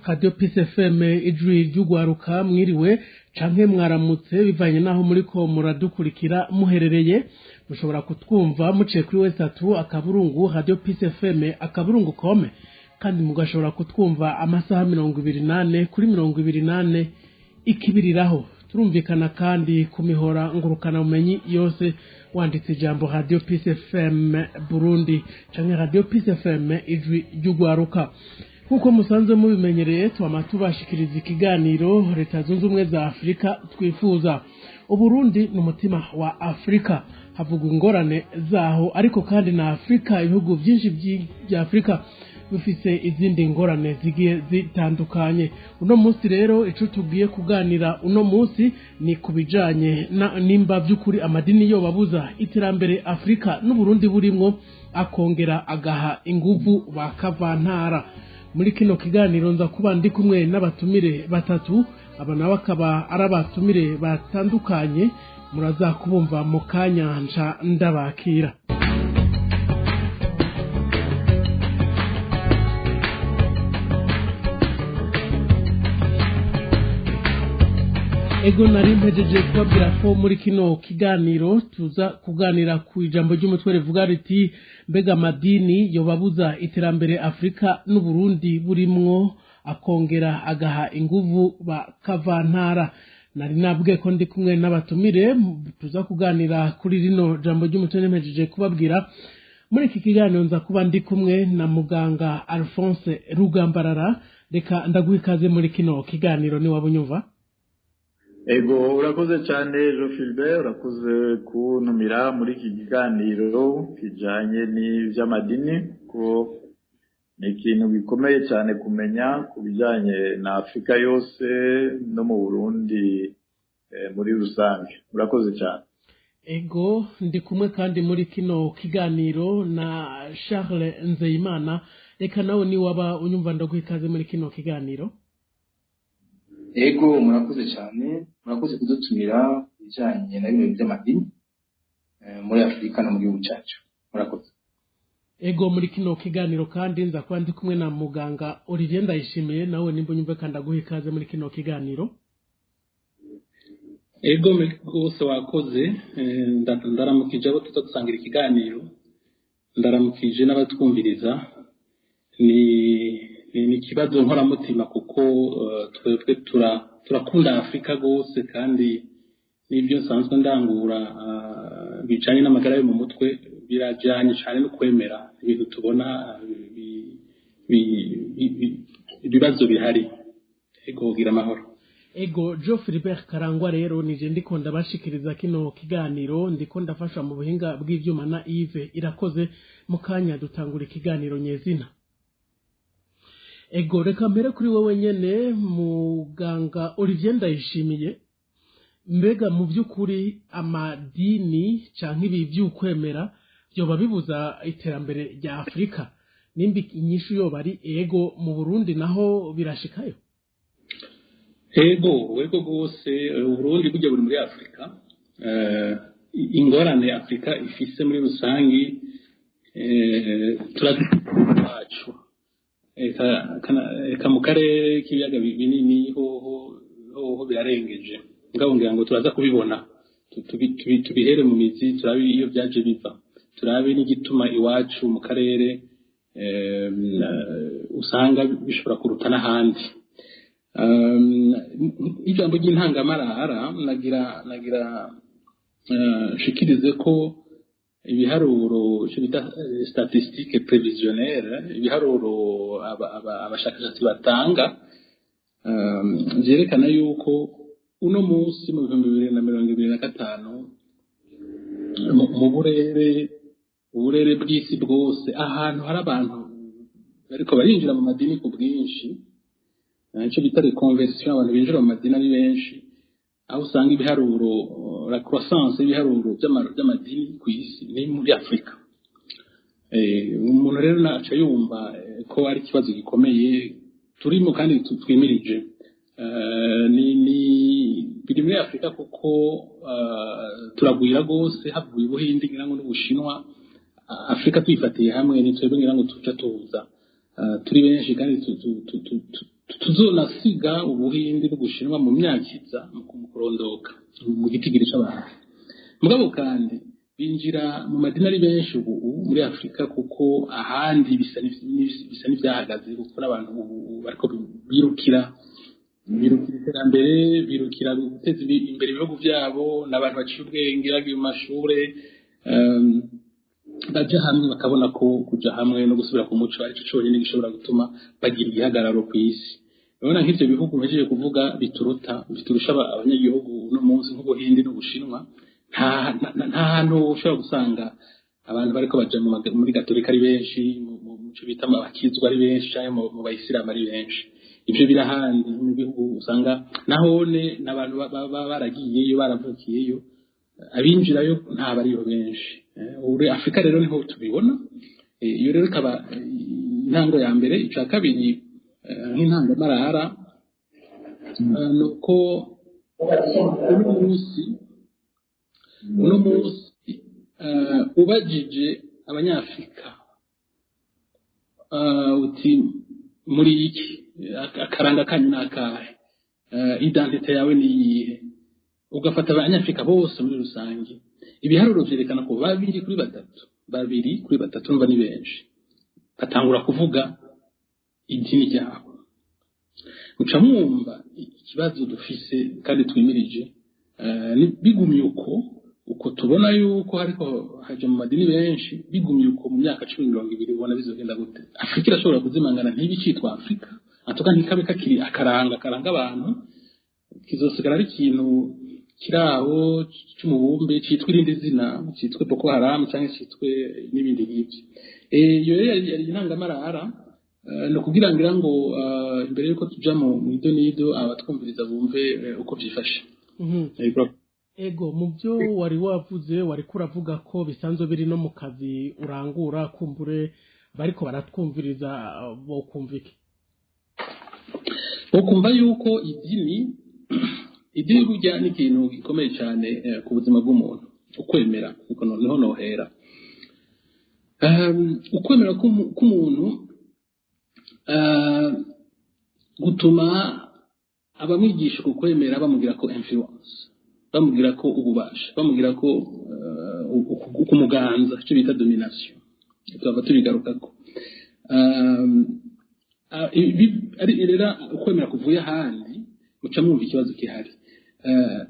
Radio Peace FM, ijwi ry'ugwaruka. Mwiriwe canke mwaramutse, bivanye naho muriko muradukurikira muherereye. Mushobora kutwumva muciye kuri w3.radiopeacefm.com, kandi mugashobora kutwumva amasaha 24 kuri 24 ikibiriraho. Turumvikana kandi ku mihora ngurukana bumenyi yose, wanditse ijambo Radio Peace FM Burundi canke Radio Peace FM ijwi ry'ugwaruka. Nk'uko musanzwe mubimenyereye, twama tubashikiriza ikiganiro Leta Zunze Ubumwe za Afurika twifuza. Uburundi ni umutima wa Afurika, havugwa ingorane zaho, ariko kandi na Afurika, ibihugu byinshi bya Afurika bifise izindi ngorane zigiye zitandukanye. Uno munsi rero, ico tugiye kuganira uno munsi ni ku bijanye nimba by'ukuri amadini yo babuza iterambere Afurika n'Uburundi burimwo, akongera agaha inguvu ba kavantara. Muri kino kiganiro nza kuba ndi kumwe n'abatumire batatu, aba nabo akaba ari abatumire batandukanye, muraza kubumva mu kanya nca ndabakira. Ego, nari mpejeje kubabwira ko muri kino kiganiro tuza kuganira ku ijambo ry'umutwe rivuga riti: "Mbega amadini yobabuza iterambere Afurika n'Uburundi burimwo, akongera agaha inguvu ba kavantara?" Nari nabwiye ko ndi kumwe n'abatumire, tuza kuganira kuri rino jambo ry'umutwe nempejeje kubabwira. Muri iki kiganiro nza kuba ndi kumwe na muganga Alphonse Rugambarara. Reka ndaguha ikaze muri kino kiganiro, ni waba unyumva. Ego, urakoze cyane Jean Philbert, urakoze kuntumira muri iki kiganiro kijanye n'ivy'amadini, ko ni ikintu gikomeye cyane kumenya ku bijanye na Afurika yose no mu Burundi muri rusange. Urakoze cyane. Ego, ndi kumwe kandi muri kino kiganiro na Charles Nzeyimana. Reka nawe ni waba unyumva ndaguha ikaze muri kino kiganiro. Ego, murakoze cyane, murakoze kudutumira ibijyanye na bimwe by'amadini muri Afurika no mu gihugu cyacu. Murakoze. Ego, muri kino kiganiro kandi nza kuba ndi kumwe na muganga Olivier Ndayishimiye. Nawe nimba unyumve kandi aguha ikaze muri kino kiganiro. Ego rwose, wakoze. Ndaramukije abo tuza gusangira ikiganiro, ndaramukije n'abatwumviriza. Ni ikibazo nkoramutima, kuko twebwe turakunda Afurika rwose, kandi n'ibyo nsanzwe ndangura bijanye n'amagara yo mu mutwe birajanye cyane no kwemera ibintu tubona, ibibazo bihari. Ego, gira amahoro. Ego, Joe Philibert Karangwa rero nije ndiko ndabashikiriza kino kiganiro, ndiko ndafasha mu buhinga bw'ivyuma na Yves Irakoze. Mu kanya dutangura ikiganiro nyezina. Ego, reka mbere kuri wowe nyene, muganga Olivier Ndayishimiye. Mbega mu by'ukuri amadini canke ibi vy'ukwemera vyoba bibuza iterambere rya Afurika? Nimba inyishu yoba ari ego, mu Burundi naho birashikayo? Ego, ego rwose. Uburundi burya buri muri Afurika. Ingorane Afurika ifise muri rusangi turawacu, eka mu karere k'ibiyaga binini hoho hoho birarengeje. Ngabo ngira ngo turaza kubibona, tubihere mu mizi, turabe iyo byaje biva, turabe n'igituma iwacu mu karere usanga bishobora kuruta n'ahandi. Ijambo ry'intangamarara nagira nshikirize ko ibiharuro, icyo bita statistique prévisionnelle, ibiharuro abashakashatsi batanga vyerekana yuko uno munsi mu 2025, mu burere bw'isi bwose, ahantu hari abantu bariko barinjira mu madini ku bwinshi, icyo bita reconversion, abantu binjira mu madini ari benshi, aho usanga ibiharuro, la croissance y'ibiharuro by'amadini ku isi ni muri Afurika. Umuntu rero naca yumva ko ari ikibazo gikomeye turimo kandi twimirije. Ni biri muri Afurika kuko turagwira rwose. Havuye Ubuhindi ngira ngo n'Ubushinwa, Afurika tuyifatiye hamwe ni twebwe ngira ngo tuca tuza turi benshi kandi. Tuzonasiga Ubuhindi n'Ubushinwa mu myaka iza mu kurondoka mu gitigiri c'abantu. Mugabo kandi binjira mu madini ari benshi ubu muri Afurika, kuko ahandi bisa n'ivyahagaze, kuko n'abantu ubu bariko birukira iterambere, birukira guteza imbere ibihugu vyabo, n'abantu baciye ubwenge bagiye mu mashure, baja hamwe bakabona ko kuja hamwe no gusubira ku muco arico conyene gishobora gutuma bagira igihagararo kw'isi. Urabona nk'ivyo bihugu mpejeje kuvuga biturusha abanyagihugu uno munsi, nk'Ubuhindi n'Ubushinwa, nta hantu ushobora gusanga abantu bariko baja muri gatolika ari benshi, mu co bita abakizwa ari benshi, canke mu bayisilamu ari benshi. Ivyo biri ahandi mu bihugu usanga nahone n'abantu baba baragiyeyo, baravukiyeyo, abinjirayo ntabwo ariyo benshi. Uri Afurika rero niho tubibona. Iyo rero ikaba intango ya mbere. Ica kabiri, nk'intangamarara, ni uko uno munsi ubajije Abanyafurika uti muri iki akaranga kanyu ni akahe, identite yawe ni iyihe, ugafata Abanyafurika bose muri rusange, ibiharuro vyerekana ko 2 kuri 3, 2 kuri 3, numva ni benshi, batangura kuvuga idini ryabo. Uca mwumva ikibazo dufise kandi twimirije. Bigumye uko tubona yuko hariko haja mu madini benshi, bigumye uko mu myaka 10 20 ubona bizogenda gute? Afurika irashobora kuzimangana ntibicitwa Afurika, atuka ntikabe kakiri akaranga karanga abantu, kizosigara ari ikintu kiraho c'umubumbe citwa irindi zina, citwe Boko Haram canke citwe n'ibindi nk'ivyo. Iyo rero yari intangamarara, ni ukugira ngira ngo imbere yuko tuja mu idonido abatwumviriza bumve uko vyifashe. Ego, mu byo wari wavuze wari kuravuga ko bisanzwe biri no mu kazi urangura, kumbure bariko baratwumviriza bokumva iki? Bokumva yuko idini burya ni ikintu gikomeye cyane ku buzima bw'umuntu. Ukwemera kuko niho nohera. Ukwemera k'umuntu gutuma abamwigisha kukwemera bamubwira ko influence, bamubwira ko ububasha, bamubwira ko kumuganza, icyo bita domination, tuba tubigarukako. Rero ukwemera kuvuye ahandi muca mwumva ikibazo gihari.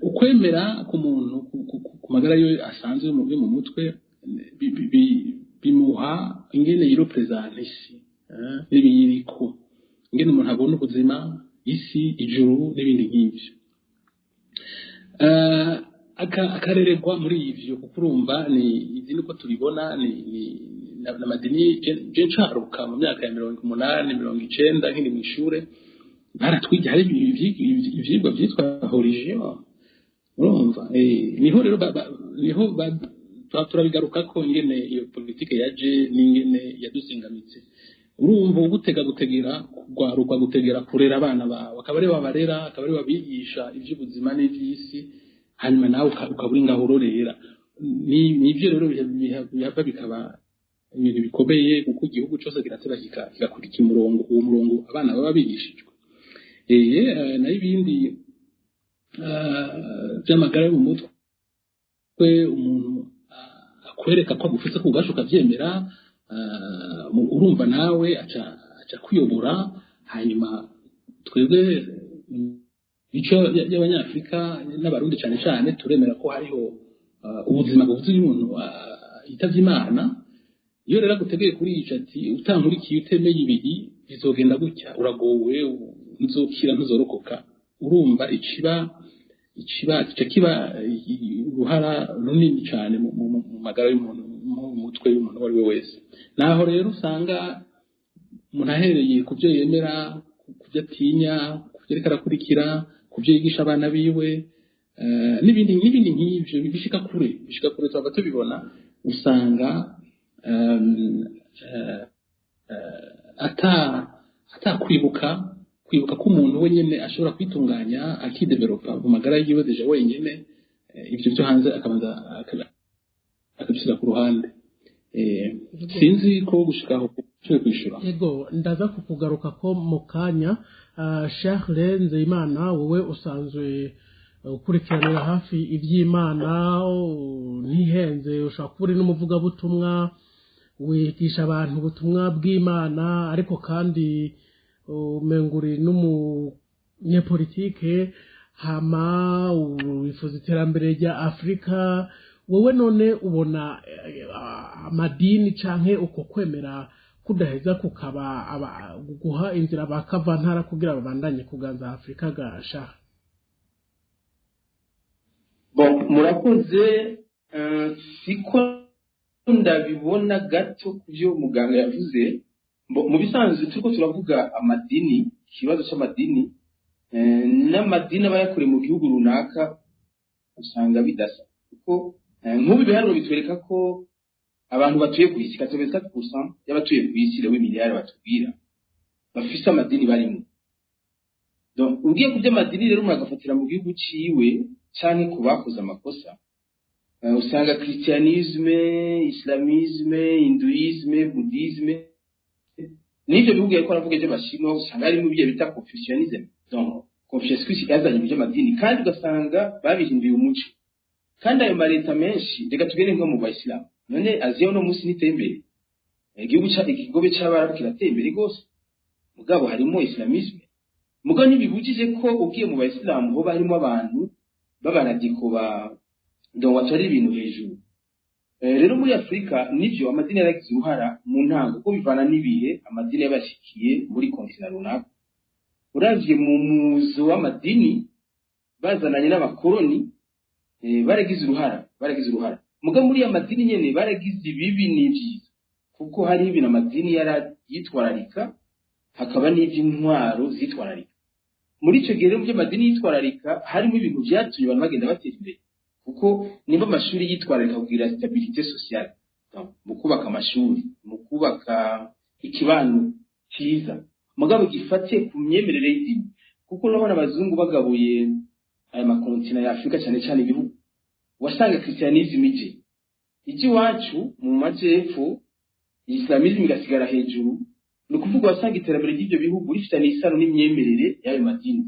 Ukwemera ku muntu ku magara yo asanzwe yo mu mutwe bimuha ingene yirepresenta isi n'ibiyiriko, ingene umuntu abona ubuzima, isi, ijuru n'ibindi nk'ivyo. Akarererwa muri ivyo, kuko urumva ni idini uko tubibona ni n'amadini. Je ncaruka mu myaka ya 80 90 nkiri mw'ishure, baratwiga hari ivyigwa vyitwa religion, urumva. Niho rero niho turabigaruka ko ingene iyo politike yaje n'ingene yaduzingamitse. Urumva ugutega gutegera kugwaruka, gutegera kurera abana bawe, akaba ari babarera, akaba ari babigisha ivy'ubuzima n'ivy'isi, hanyuma nawe ukaba uri ngaho urorera. Nivyo rero bihava bikaba ibintu bikomeye, kuko igihugu cose kirateba kigakurikira umurongo, uwo murongo abana baba bigishijwe. Nayo ibindi vy'amagara yo mu mutwe, umuntu akwereka ko agufise ku bubasha ukavyemera, urumva nawe aca kuyobora. Hanyuma twebwe mico y'Abanyafurika n'Abarundi cyane cyane turemera ko hariho ubuzima buvuze umuntu yitavye Imana. Iyo rero agutegeye kuri ico ati utankurikiye utemeye ibiri bizogenda gutya, uragowe, ntuzokira, ntuzorokoka, urumva ikiba kiba uruhara runini cyane mu magara y'umuntu, mu mutwe y'umuntu uwo ari we wese. Naho rero usanga umuntu ahereye ku byo yemera, ku byo atinya, ku byo ariko arakurikira, ku byo yigisha abana biwe, n'ibindi n'ibindi nk'ibyo bishika kure twaba tubibona, usanga atakwibuka kwibuka ko umuntu wenyene ashobora kwitunganya akidevelopa mu magara yiwe deja wenyene, ivyo byo hanze akabanza akabishyira ku ruhande. Sinzi ko gushika aho ushobora kwishura. Yego, ndaza kukugaruka ko mu kanya. Charles Nzeyimana, wowe usanzwe ukurikiranira hafi iby'Imana, ntihenze, ushobora kuba uri n'umuvugabutumwa, wigisha abantu ubutumwa bw'Imana, ariko kandi umenga uri n'umunyepolitike, hama wifuza iterambere rya Afurika. Wowe none ubona amadini canke uko kwemera kudaheza kukaba guha inzira bakavantara kugira babandanye kuganza Afurika gasha? Bon, murakoze. Siko ndabibona gato ku byo muganga yavuze. Mu bisanzwe turiko turavuga amadini, ikibazo c'amadini n'amadini aba yakorewe mu gihugu runaka usanga bidasa, kuko nk'ubu ibiharuro bitwereka ko abantu batuye ku isi, 87% y'abatuye ku isi, rero miliyari batubwira bafise amadini barimo. Donc ugiye ku by'amadini rero, umuntu agafatira mu gihugu ciwe canke ku bakoze amakosa, usanga christianisme, islamisme, hindouisme, bouddhisme n'ivyo bihugu yariko aravuga by'abashinwa, usanga harimo ibyo bita confucianisme. Donc Confucius yazanye iby'amadini, kandi ugasanga babihinduye umuco. Kandi ayo maleta menshi, reka tugende nko mu bayisilamu. None Aziya uno munsi niteye imbere? Igihugu ca ikigobe c'Abarabu kirateye imbere rwose, mugabo harimo islamisme. Mugabo ntibibujije ko ugiye mu bayisilamu hoba harimo abantu b'abaradiko ba donc batwara ibintu hejuru. Rero muri Afurika nivyo, amadini yaragize uruhara mu ntango, kuko bivana n'ibihe amadini yabashikiye muri continent runaka. Uravye mu muzo w'amadini bazananye n'abakoroni, baragize uruhara, baragize uruhara. Mugabo muri ya madini nyene baragize ibibi n'ivyiza, kuko hari ibintu amadini yara yitwararika, hakaba n'ivy'intwaro zitwararika. Muri ico gihe rero, mu vy'amadini yitwararika harimo ibintu vyatumye abantu bagenda batera imbere, kuko nimba amashuri yitwararika kugira stabilité sociale, donc, mu kubaka amashuri, mu kubaka ikibano cyiza mugabo gifatiye ku myemerere y'idini, kuko urabona abazungu bagabuye aya ma continent ya Afurika, cyane cyane ibihugu, wasanga christianisme ije iwacu mu majepfo, islamisme igasigara hejuru. Ni ukuvuga wasanga iterambere ry'ibyo bihugu rifitanye isano n'imyemerere y'ayo madini.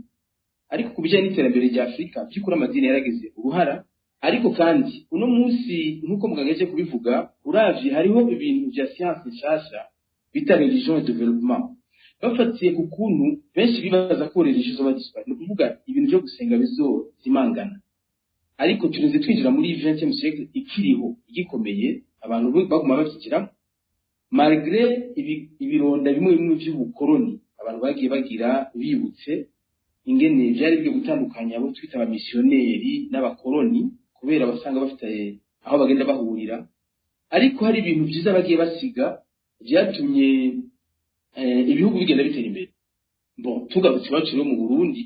Ariko ku bijyanye n'iterambere rya Afurika, by'ukuri amadini yaragize uruhara. Ariko kandi uno munsi, nk'uko muganga yaje kubivuga, uravye hariho ibintu vya science nshasha bita religion et développement, bafatiye ku kuntu benshi bibaza ko religion zoba disparaître, ni ukuvuga ibintu vyo gusenga bizozimangana. Ariko turinze twinjira muri 20e siècle ikiriho, igikomeye, abantu baguma bavyigiramo malgré ibironda bimwe bimwe vy'ubukoroni abantu bagiye bagira, bibutse ingene vyari bigiye gutandukanya abo twita abamisiyoneri n'abakoroni, kubera basanga bafite aho bagenda bahurira. Ariko hari ibintu vyiza bagiye basiga vyatumye ibihugu bigenda bitera imbere. Bon, tugarutse iwacu rero mu Burundi,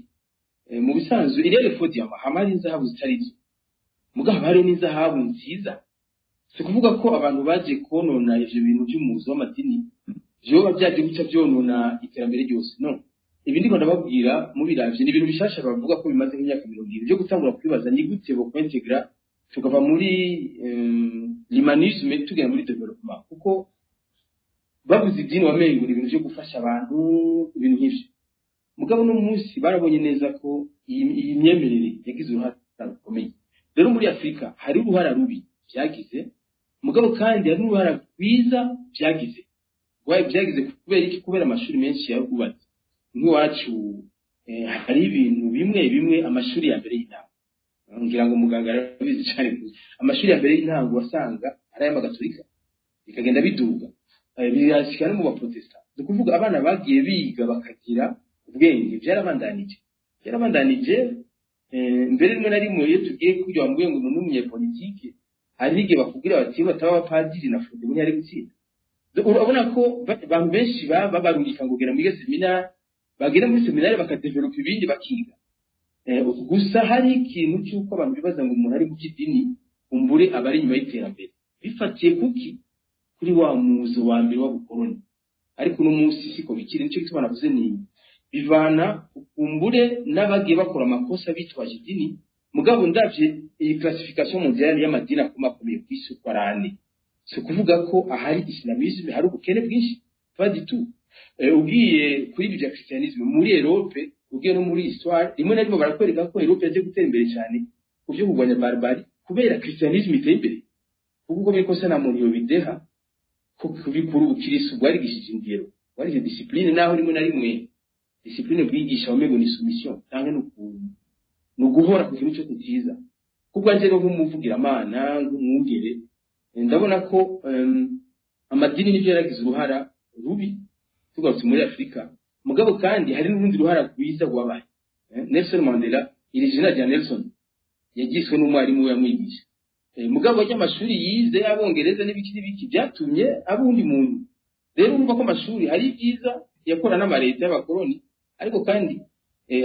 mu bisanzwe iriya les faux diamants, hama hari inzahabu zitari zo, mugabo haba hariho n'inzahabu nziza. Si ukuvuga ko abantu baje konona ivyo bintu vy'umuzi w'amadini vyoba vyaje guca vyonona iterambere ryose. No ibi ndiko ndababwira, mubiravye ni ibintu bishasha bavuga ko bimaze nk'imyaka 70 byo gutangura kwibaza ni gute bo kwintegra, tukava muri l'humanisme tugera muri développement, kuko bavuze idini wamengo ni ibintu vyo gufasha abantu, ibintu nk'ivyo. Mugabo no munsi barabonye neza ko iyi myemerere yagize uruhara rukomeye. Rero muri Afurika hari uruhara rubi vyagize, mugabo kandi hari n'uruhara rwiza vyagize. Vyagize kubera iki? Kubera amashuri menshi yarubatse nk'iwacu, hari ibintu bimwe bimwe, amashuri ya mbere y'intango, ngira ngo muganga arabizi cyane, amashuri ya mbere y'intango wasanga ari ay'amagatolika, bikagenda biduga, birashika no mu baprotesta. Ni ukuvuga abana bagiye biga bakagira ubwenge, byarabandanije. Mbere rimwe na rimwe iyo tugiye kurya wambwiye ngo ni umunyepolitike, hari n'igihe bakubwira bati bataba abapadiri na Frodebu ntiyari gutsinda. Urabona ko abantu benshi baba barungika ngo gera muri seminari, bagera muri seminari bakadevelopa ibindi, bakiga. Gusa hari ikintu cy'uko abantu bibaza ngo umuntu ari mu by'idini umbure aba ari inyuma y'iterambere, bifatiye kuki? Kuri wa muzo wa mbere w'ubukoroni. Ariko uno munsi siko bikiri. Nicyo gituma navuze ni bivana umbure n'abagiye bakora amakosa bitwaje idini. Mugabo ndavye iyi classification mondiale y'amadini akomakomeye ku isi uko ari ane. Si ukuvuga ko ahari islamisme hari ubukene bwinshi, pas du tout. Ugiye kuri ibi bya christianisme muri Europe, ugiye no muri histoire, rimwe na rimwe barakwereka ko Europe yaje gutera imbere cyane ku byo kurwanya barbarie kubera christianisme iteye imbere, kuko uko biri kose nta muntu yobideha ko kubikura ubukirisu bwarigishije ingero, bwarigishije discipline, naho rimwe na rimwe discipline bwigisha wamengo ni soumission cyangwa ni uguhora ku kintu cyose cyiza. Kubwa nje rero nk'umuvugiramana, nk'umwungere, ndabona ko amadini nibyo yaragize uruhara rubi tugarutse muri Afurika, mugabo kandi hari n'urundi ruhara rwiza rwabaye. Nelson Mandela, iri zina rya Nelson yagiswe n'umwarimu we yamwigisha. Mugabo ry'amashuri yize y'abongereza n'ibiki n'ibiki byatumye aba uwundi muntu. Rero urumva ko amashuri hari ibyiza yakora n'amareta y'abakoloni, ariko kandi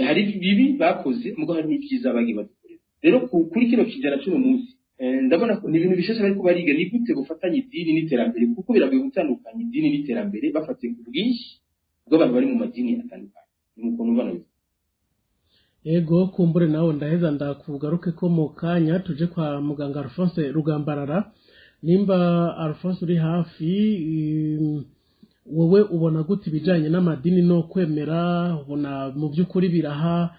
hari bibi bakoze, mugabo hari n'ibyiza bagiye badukorera. Rero kuri kino kijana cy'uno munsi, ndabona ko ni ibintu bishasha bariko bariga, ni gute gufatanya idini n'iterambere, kuko biragoye gutandukanya idini n'iterambere bafatiye ku bwinshi bw'abantu bari mu madini atandukanye. Ni uko numva nabivuga. Ego, kumbure nawe ndaheza ndakugaruke ko mu kanya tuje kwa muganga Alphonse Rugambarara. Nimba Alphonse uri hafi, wowe ubona gute ibijanye n'amadini no kwemera? Ubona mu by'ukuri biraha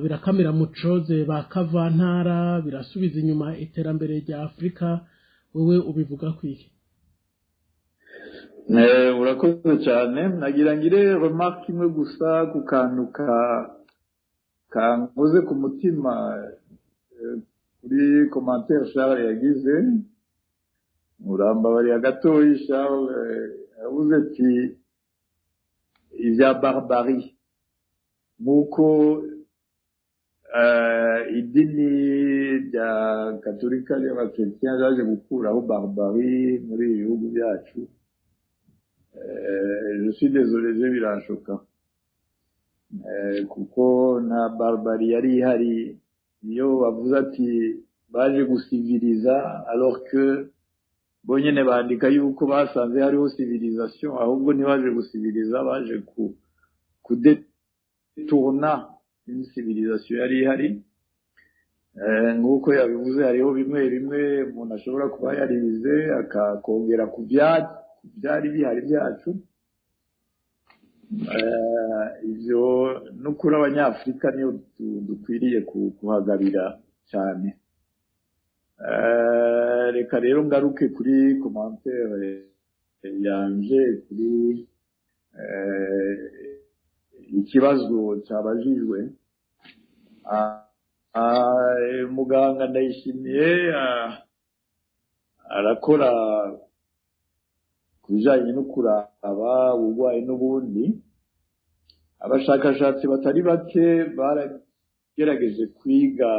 birakamira mucoze ba kavantara, birasubiza inyuma iterambere rya Afurika? Wowe ubivuga kwiki? Urakoze cyane. Nagira ngire remarque imwe gusa ku kantu ka kankoze ku mutima, kuri commentaire Charles yagize. Urambabariye gatoyi, Charles. Yavuze ati ibya barbarie, nk'uko idini rya katolika ry'abakristiyan ryaje gukuraho barbarie muri ibi bihugu byacu. Je suis désolé, je biranshoka, kuko nta barbarie yari ihari. Iyo bavuze ati baje gusiviriza, alors que bonyene bandika yuko basanze hariho civilisation, ahubwo ntibaje gusiviriza, baje ku kudetourna une civilisation yari ihari. Nk'uko yabivuze, hariho bimwe bimwe umuntu ashobora kuba yarize akakongera ku byari bihari byacu. Ibyo n'ukuri abanyafurika niyo dukwiriye kuhagabira cyane. Reka rero ngaruke kuri commentaire yanje, kuri ikibazo cyabajijwe. Muganga Ndayishimiye arakora ku bijyanye no kuraba uburwayi n'ubundi. Abashakashatsi batari bake baragerageje kwiga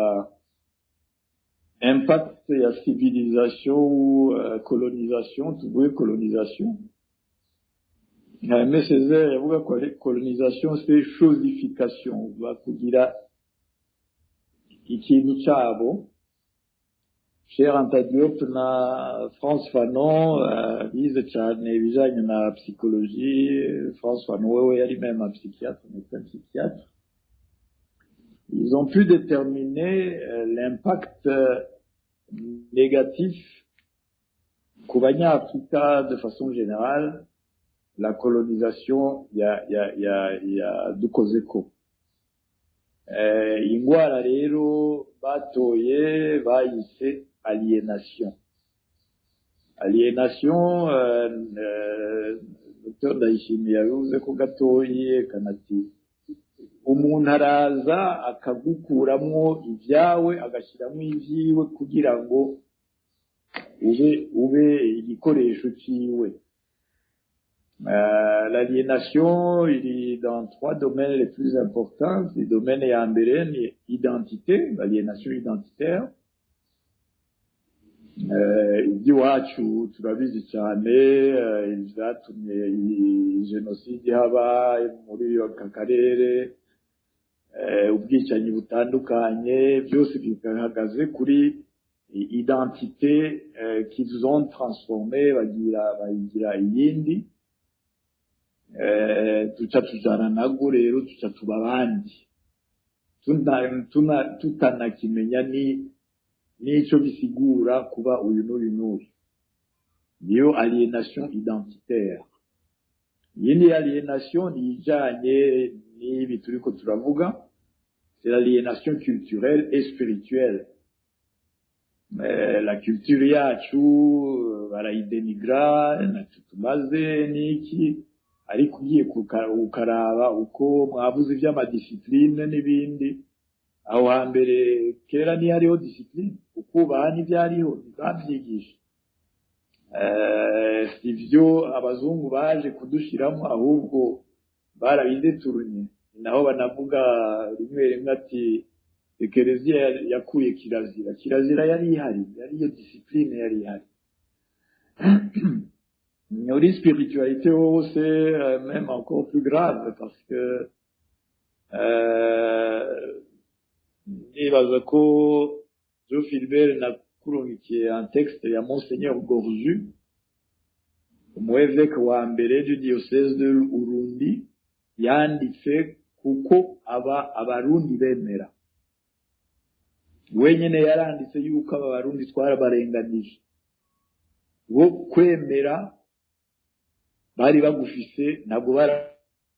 impact ya civilisation ou colonisation, tuvuge colonisation. Nka Aimé Césaire yavuga ko colonisation, c'est chosification, bakugira ikintu cyabo. Cheikh Anta Diop na Frantz Fanon bize cyane ibijyanye na psychologie. Frantz Fanon wewe yari même un psychiatre, médecin psychiatre. Ils ont pu déterminer l'impact négatif ku banyafurika de façon générale, la colonisation ya dukozeko. Ingwara rero batoye bayise aliénation. Aliénation, Dr Ndayishimiye yabivuze ko gatoyi kanati umuntu araza akagukuramwo ibyawe, agashyiramo ibyiwe kugira ngo ube igikoresho ciwe. L'aliénation iri dans trois domaines les plus importants. Le domaine ya mbere ni identité, l'aliénation identitaire. Iby'iwacu turabizi cyane, ibyatumye jenoside ihaba muri aka karere, ubwicanyi butandukanye, byose bihagaze kuri identité qu'ils ont transformé, bagira bayigira iyindi. Tuca tujana nago rero, tuca tuba abandi tutanakimenya ni n'ico bisigura kuba uyu n'uyu n'uyu. Niyo aliénation identitaire. Iyindi aliénation ni ijanye n'ibi turiko turavuga, c'est l'aliénation culturelle et spirituelle. La culture yacu barayidenigra, ntacyo tumaze n'iki, ariko ugiye ukaraba uko mwavuze iby'ama disciplines n'ibindi, aho hambere kera ntihariho discipline, ukubaha ntibyariho, ntibavyigisha. Si byo abazungu baje kudushiramo, ahubwo barabideturunye. Ni naho banavuga rimwe rimwe ati ekereziya yakuye kirazira. Kirazira yari ihari, yari iyo discipline yari ihari. Muri spiritualité hose, même encore plus grave, parce que nibaza ko Joe Philbert nakurungikiye un texte ya Monseigneur Gorju, umu évêque wa mbere du diocèse de Urundi, yanditse kuko aba abarundi bemera. Wenyene yaranditse yuko aba barundi twarabarenganije, bo kwemera bari bagufise, ntabwo bari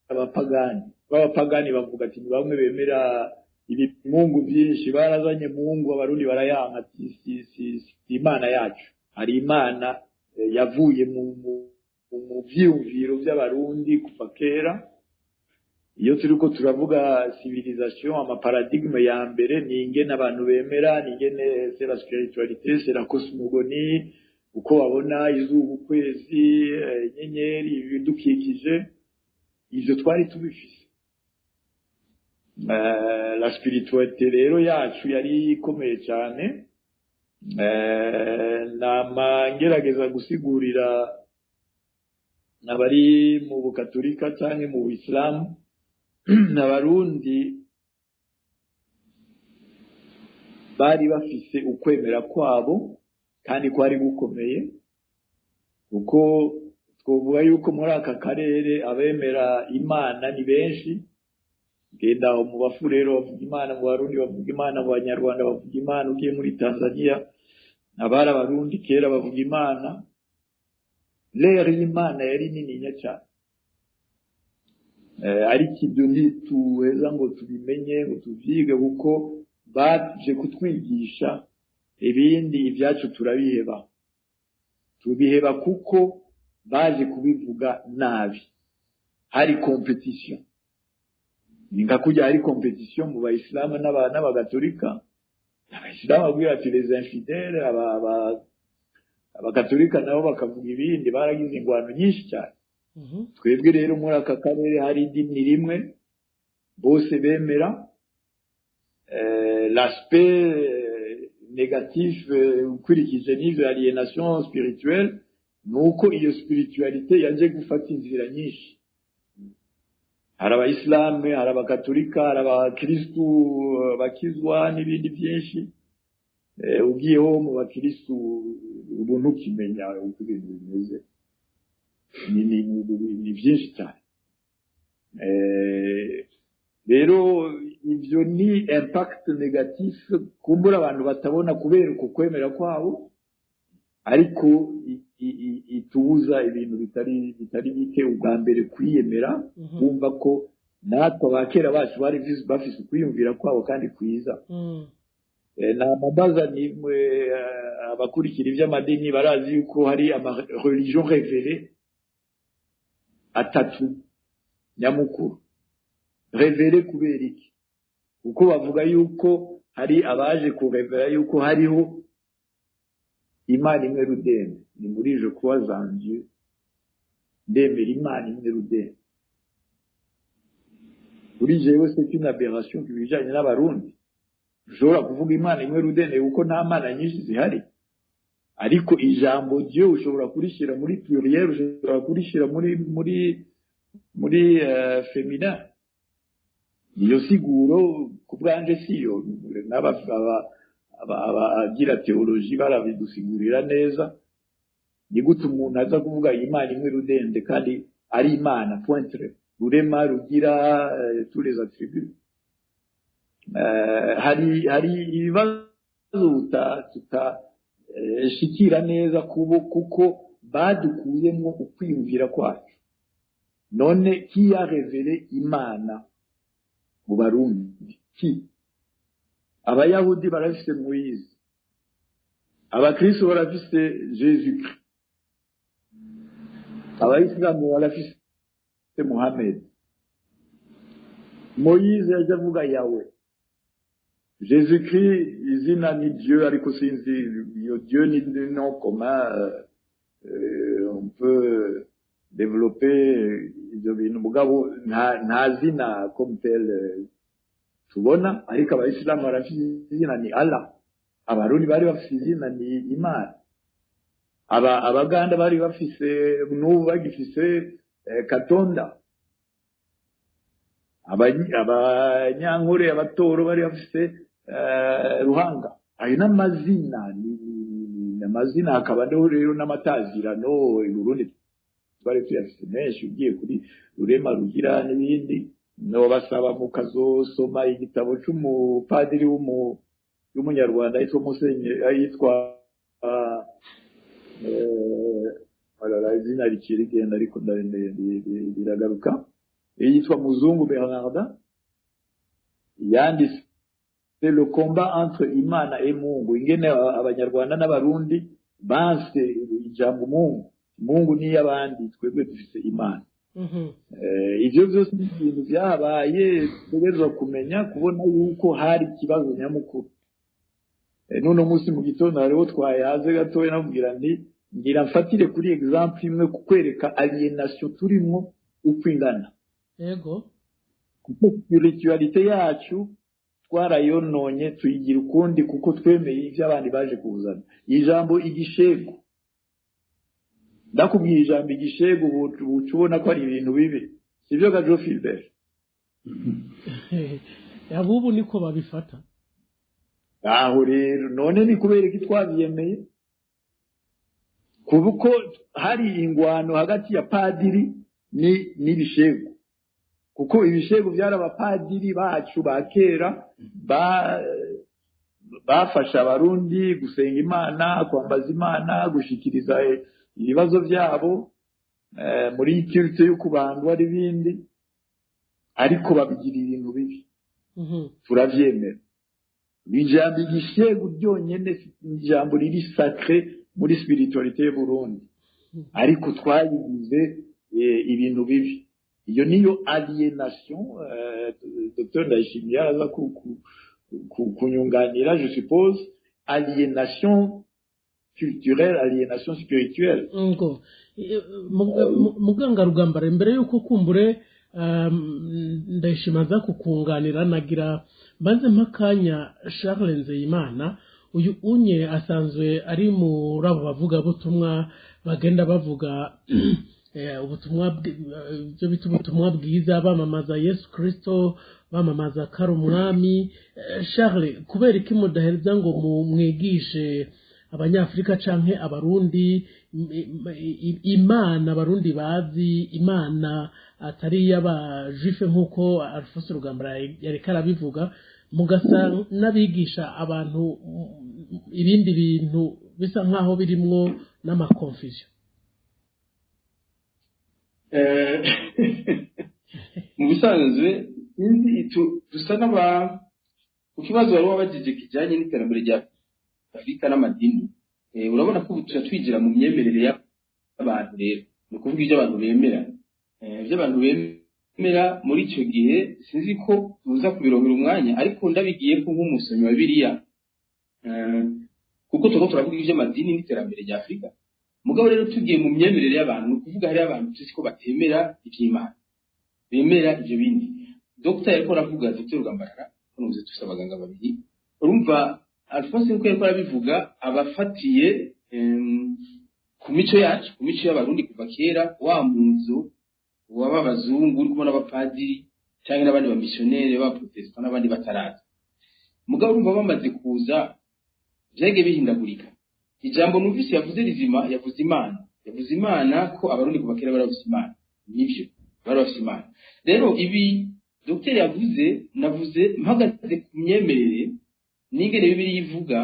abapagani. B'abapagani bavuga ati ni bamwe bemera ibimungu byinshi, barazanye mungu, abarundi barayanka, ati si imana yacu. Hari imana yavuye mu vyiyumviro by'abarundi kuva kera. Iyo turiko turavuga civilisation, ama paradigme ya mbere ni ingene abantu bemera, ni ingene c'est la spiritualité, c'est la cosmogonie, uko babona izuba, ukwezi, inyenyeri, ibidukikije. Ivyo twari tubifise. La spiritualité rero yacu yari ikomeye cyane. Nama ngerageza gusigurira abari mu bukatolika cyangwa mu bisilamu, abarundi bari bafise ukwemera kwabo kandi kwari gukomeye, kuko twovuga yuko muri aka karere abemera imana ni benshi. Genda aho mu bafurero bavuga imana, mu barundi bavuga imana, mu banyarwanda bavuga imana, ugiye muri Tanzania abari abarundi kera bavuga imana. Rero imana yari nininya cyane. Ariko ibyo ntituheza ngo tubimenye, ngo tuvyige, kuko baje kutwigisha ibindi, ibyacu turabiheba. Tubiheba kuko baje kubivuga nabi. Hari compétition, ni nka kujya hari compétition mu bayisilamu n'abagatolika. Abayisilamu babwira ati les infidèles, abagatolika nabo bakavuga ibindi. Baragize ingwano nyinshi cyane. Twebwe rero muri aka karere hari idini rimwe bose bemera. L'aspect négatif, ukurikije n'ivyo aliénation spirituelle, ni uko iyo spiritualité yaje gufata inzira nyinshi. Hari abayisilamu, hari abakatolika, hari abakristu bakizwa n'ibindi byinshi. Ugiyeho mu bakristu ubu ntukimenya uko ibintu bimeze, ni byinshi cyane. Rero ibyo ni impact négatif kumbura abantu batabona kubera uko kwemera kwabo, ariko itubuza ibintu bitari bike. Ubwa mbere kwiyemera, kumva ko natwe abakera bacu bari bafise ukwiyumvira kwabo kandi kwiza. Nambaza nimwe abakurikira iby'amadini barazi yuko hari ama religion révélée atatu nyamukuru. Révélée kubera iki? Kuko bavuga yuko hari abaje kurevera yuko hariho imana imwe rudende. Ni muri je crois en Dieu, ndemera imana imwe rudende. Kuri jewe c'est une aberration ku bijanye n'abarundi. Ushobora kuvuga imana imwe rudende kuko nta mana nyinshi zihari, ariko ijambo Dieu ushobora kurishyira muri pluriel, ushobora kurishyira muri féminin. Iyo siguro ku bwanje siyo, abagira théologie barabidusigurira neza. Ni gute umuntu aza kuvuga imana imwe rudende kandi ari imana point, rurema, rugira tous les attributs? Hari ibibazo tuta shikira neza kubo, kuko Badukuyemo ukwiyumvira kwacu. None qui a révélé Imana mu Barundi? Qui? Abayahudi barafise Moïse, Abakristo barafise Jésus Christ, Abayisilamu barafise Muhammad. Moïse yaje avuga Yahweh. Jésus Christ, izina ni Dieu, ariko sinzi iyo Dieu ni nom commun. On peut développer ibyo bintu, mugabo nta zina comme tel tubona. Ariko Abayisilamu barafise izina, ni Allah. Abarundi bari bafise izina, ni Imana. Aba Abaganda bari bafise, n'ubu bagifise, Katonda. Abanyankore, Abatoro bari bafise Ruhanga. Ayo n'amazina, ni amazina. Hakaba rero n'amatazirano. I Burundi twari tuyafise menshi, ugiye kuri Rurema, Rugira n'ibindi. Nobasaba mukazosoma igitabo c'umupadiri w'umunyarwanda yitwa Musenyeri, yitwa oh, izina rikiri rigenda ariko riragaruka, yitwa Muzungu Bernardin, yanditse Le combat entre Imana et Mungu, ingene Abanyarwanda n'Abarundi banse ijambo Mungu. Mungu ni y'abandi, twebwe dufise Imana. Ivyo vyose ni ibintu vyahabaye dutegerezwa kumenya, kubona yuko hari ikibazo nyamukuru. N'uno munsi mu gitondo hariho twayaze gatoya, namubwira nti ngira mfatire kuri exemple imwe kukwereka aliénation turimwo uko ingana, kuko spiritualité yacu twarayononye, tuyigira ukundi, kuko twemeye ivyo abandi baje kuzana. Ijambo igishegu, ndakubwiye ijambo igishegu, ubu ubona ko ari ibintu bibi, sibyo ga Jo Philbert? Abubu niko babifata. Aho rero none ni kubera iki twabyemeye? Kuko hari ingwano hagati ya padiri ni n'ibishegu, kuko ibishegu byari abapadiri bacu ba kera bafasha Abarundi gusenga Imana, kwambaza Imana, gushikiriza ibibazo byabo muri culte yo kubandwa n'ibindi, ariko babigira ibintu bibi. Turavyemera. Ijambo igishegu ryonyene ni ijambo riri sacré muri spiritualité y'u Burundi, ariko twayigize ibintu bibi. Iyo niyo aliénation. Dr Ndayishimiye araza kunyunganira, je suppose. Aliénation culturelle, aliénation spirituelle. Ngo muganga Rugambara, imbere y'uko kumbure Ndayishima aza kukunganira, nagira mbanze mpakanya Charles Nzeyimana. Uyu unye asanzwe ari muri abo bavugabutumwa bagenda bavuga ubutumwa, ibyo bita ubutumwa bwiza, bamamaza Yesu Kirisito, bamamaza ko ari umwami. Charles, kubera iki mudahereza ngo mwigishe Abanyafurika canke Abarundi Imana Abarundi bazi, Imana atari iy'Abajuife nk'uko Alphonse Rugambara yareka arabivuga, mugasa n'abigisha abantu ibindi bintu bisa nk'aho birimwo n'amaconfusion? Mu bisanzwe sinzi, dusa n'aba ku kibazo wari wabajije kijyanye n'iterambere rya Afurika n'amadini. Urabona ko ubu tuja twigira mu myemerere y'abantu. Rero ni ukuvuga ibyo abantu bemera. Ibyo abantu bemera muri icyo gihe, sinzi ko tuza kubironkera umwanya, ariko ndabigiye ko nk'umusomyi wa Bibiliya, kuko turiko turavuga iby'amadini n'iterambere rya Afurika. Mugabo rero tugiye mu myemerere y'abantu, ni ukuvuga hariyo abantu tuzi ko batemera iby'Imana, bemera ibyo bindi. Dr yariko aravuga, Dr Rugambarara, ko dufise abaganga babiri. Urumva Alphonse nkuko yariko arabivuga, abafatiye ku mico yacu, ku mico y'Abarundi kuva kera, wa muzo w'abazungu uri kubona abapadiri cyangwa n'abandi bamisiyoneri b'abaprotestant n'abandi bataraza. Mugabo urumva bamaze kuza, vyagiye bihindagurika. Ijambo numvise yavuze rizima, yavuze Imana, yavuze Imana, ko Abarundi kuva kera bari bafise Imana. Nivyo, bari bafise Imana. Rero ibi dogiteri yavuze, navuze mpagaze ku myemerere n'ingene Bibiliya ivuga.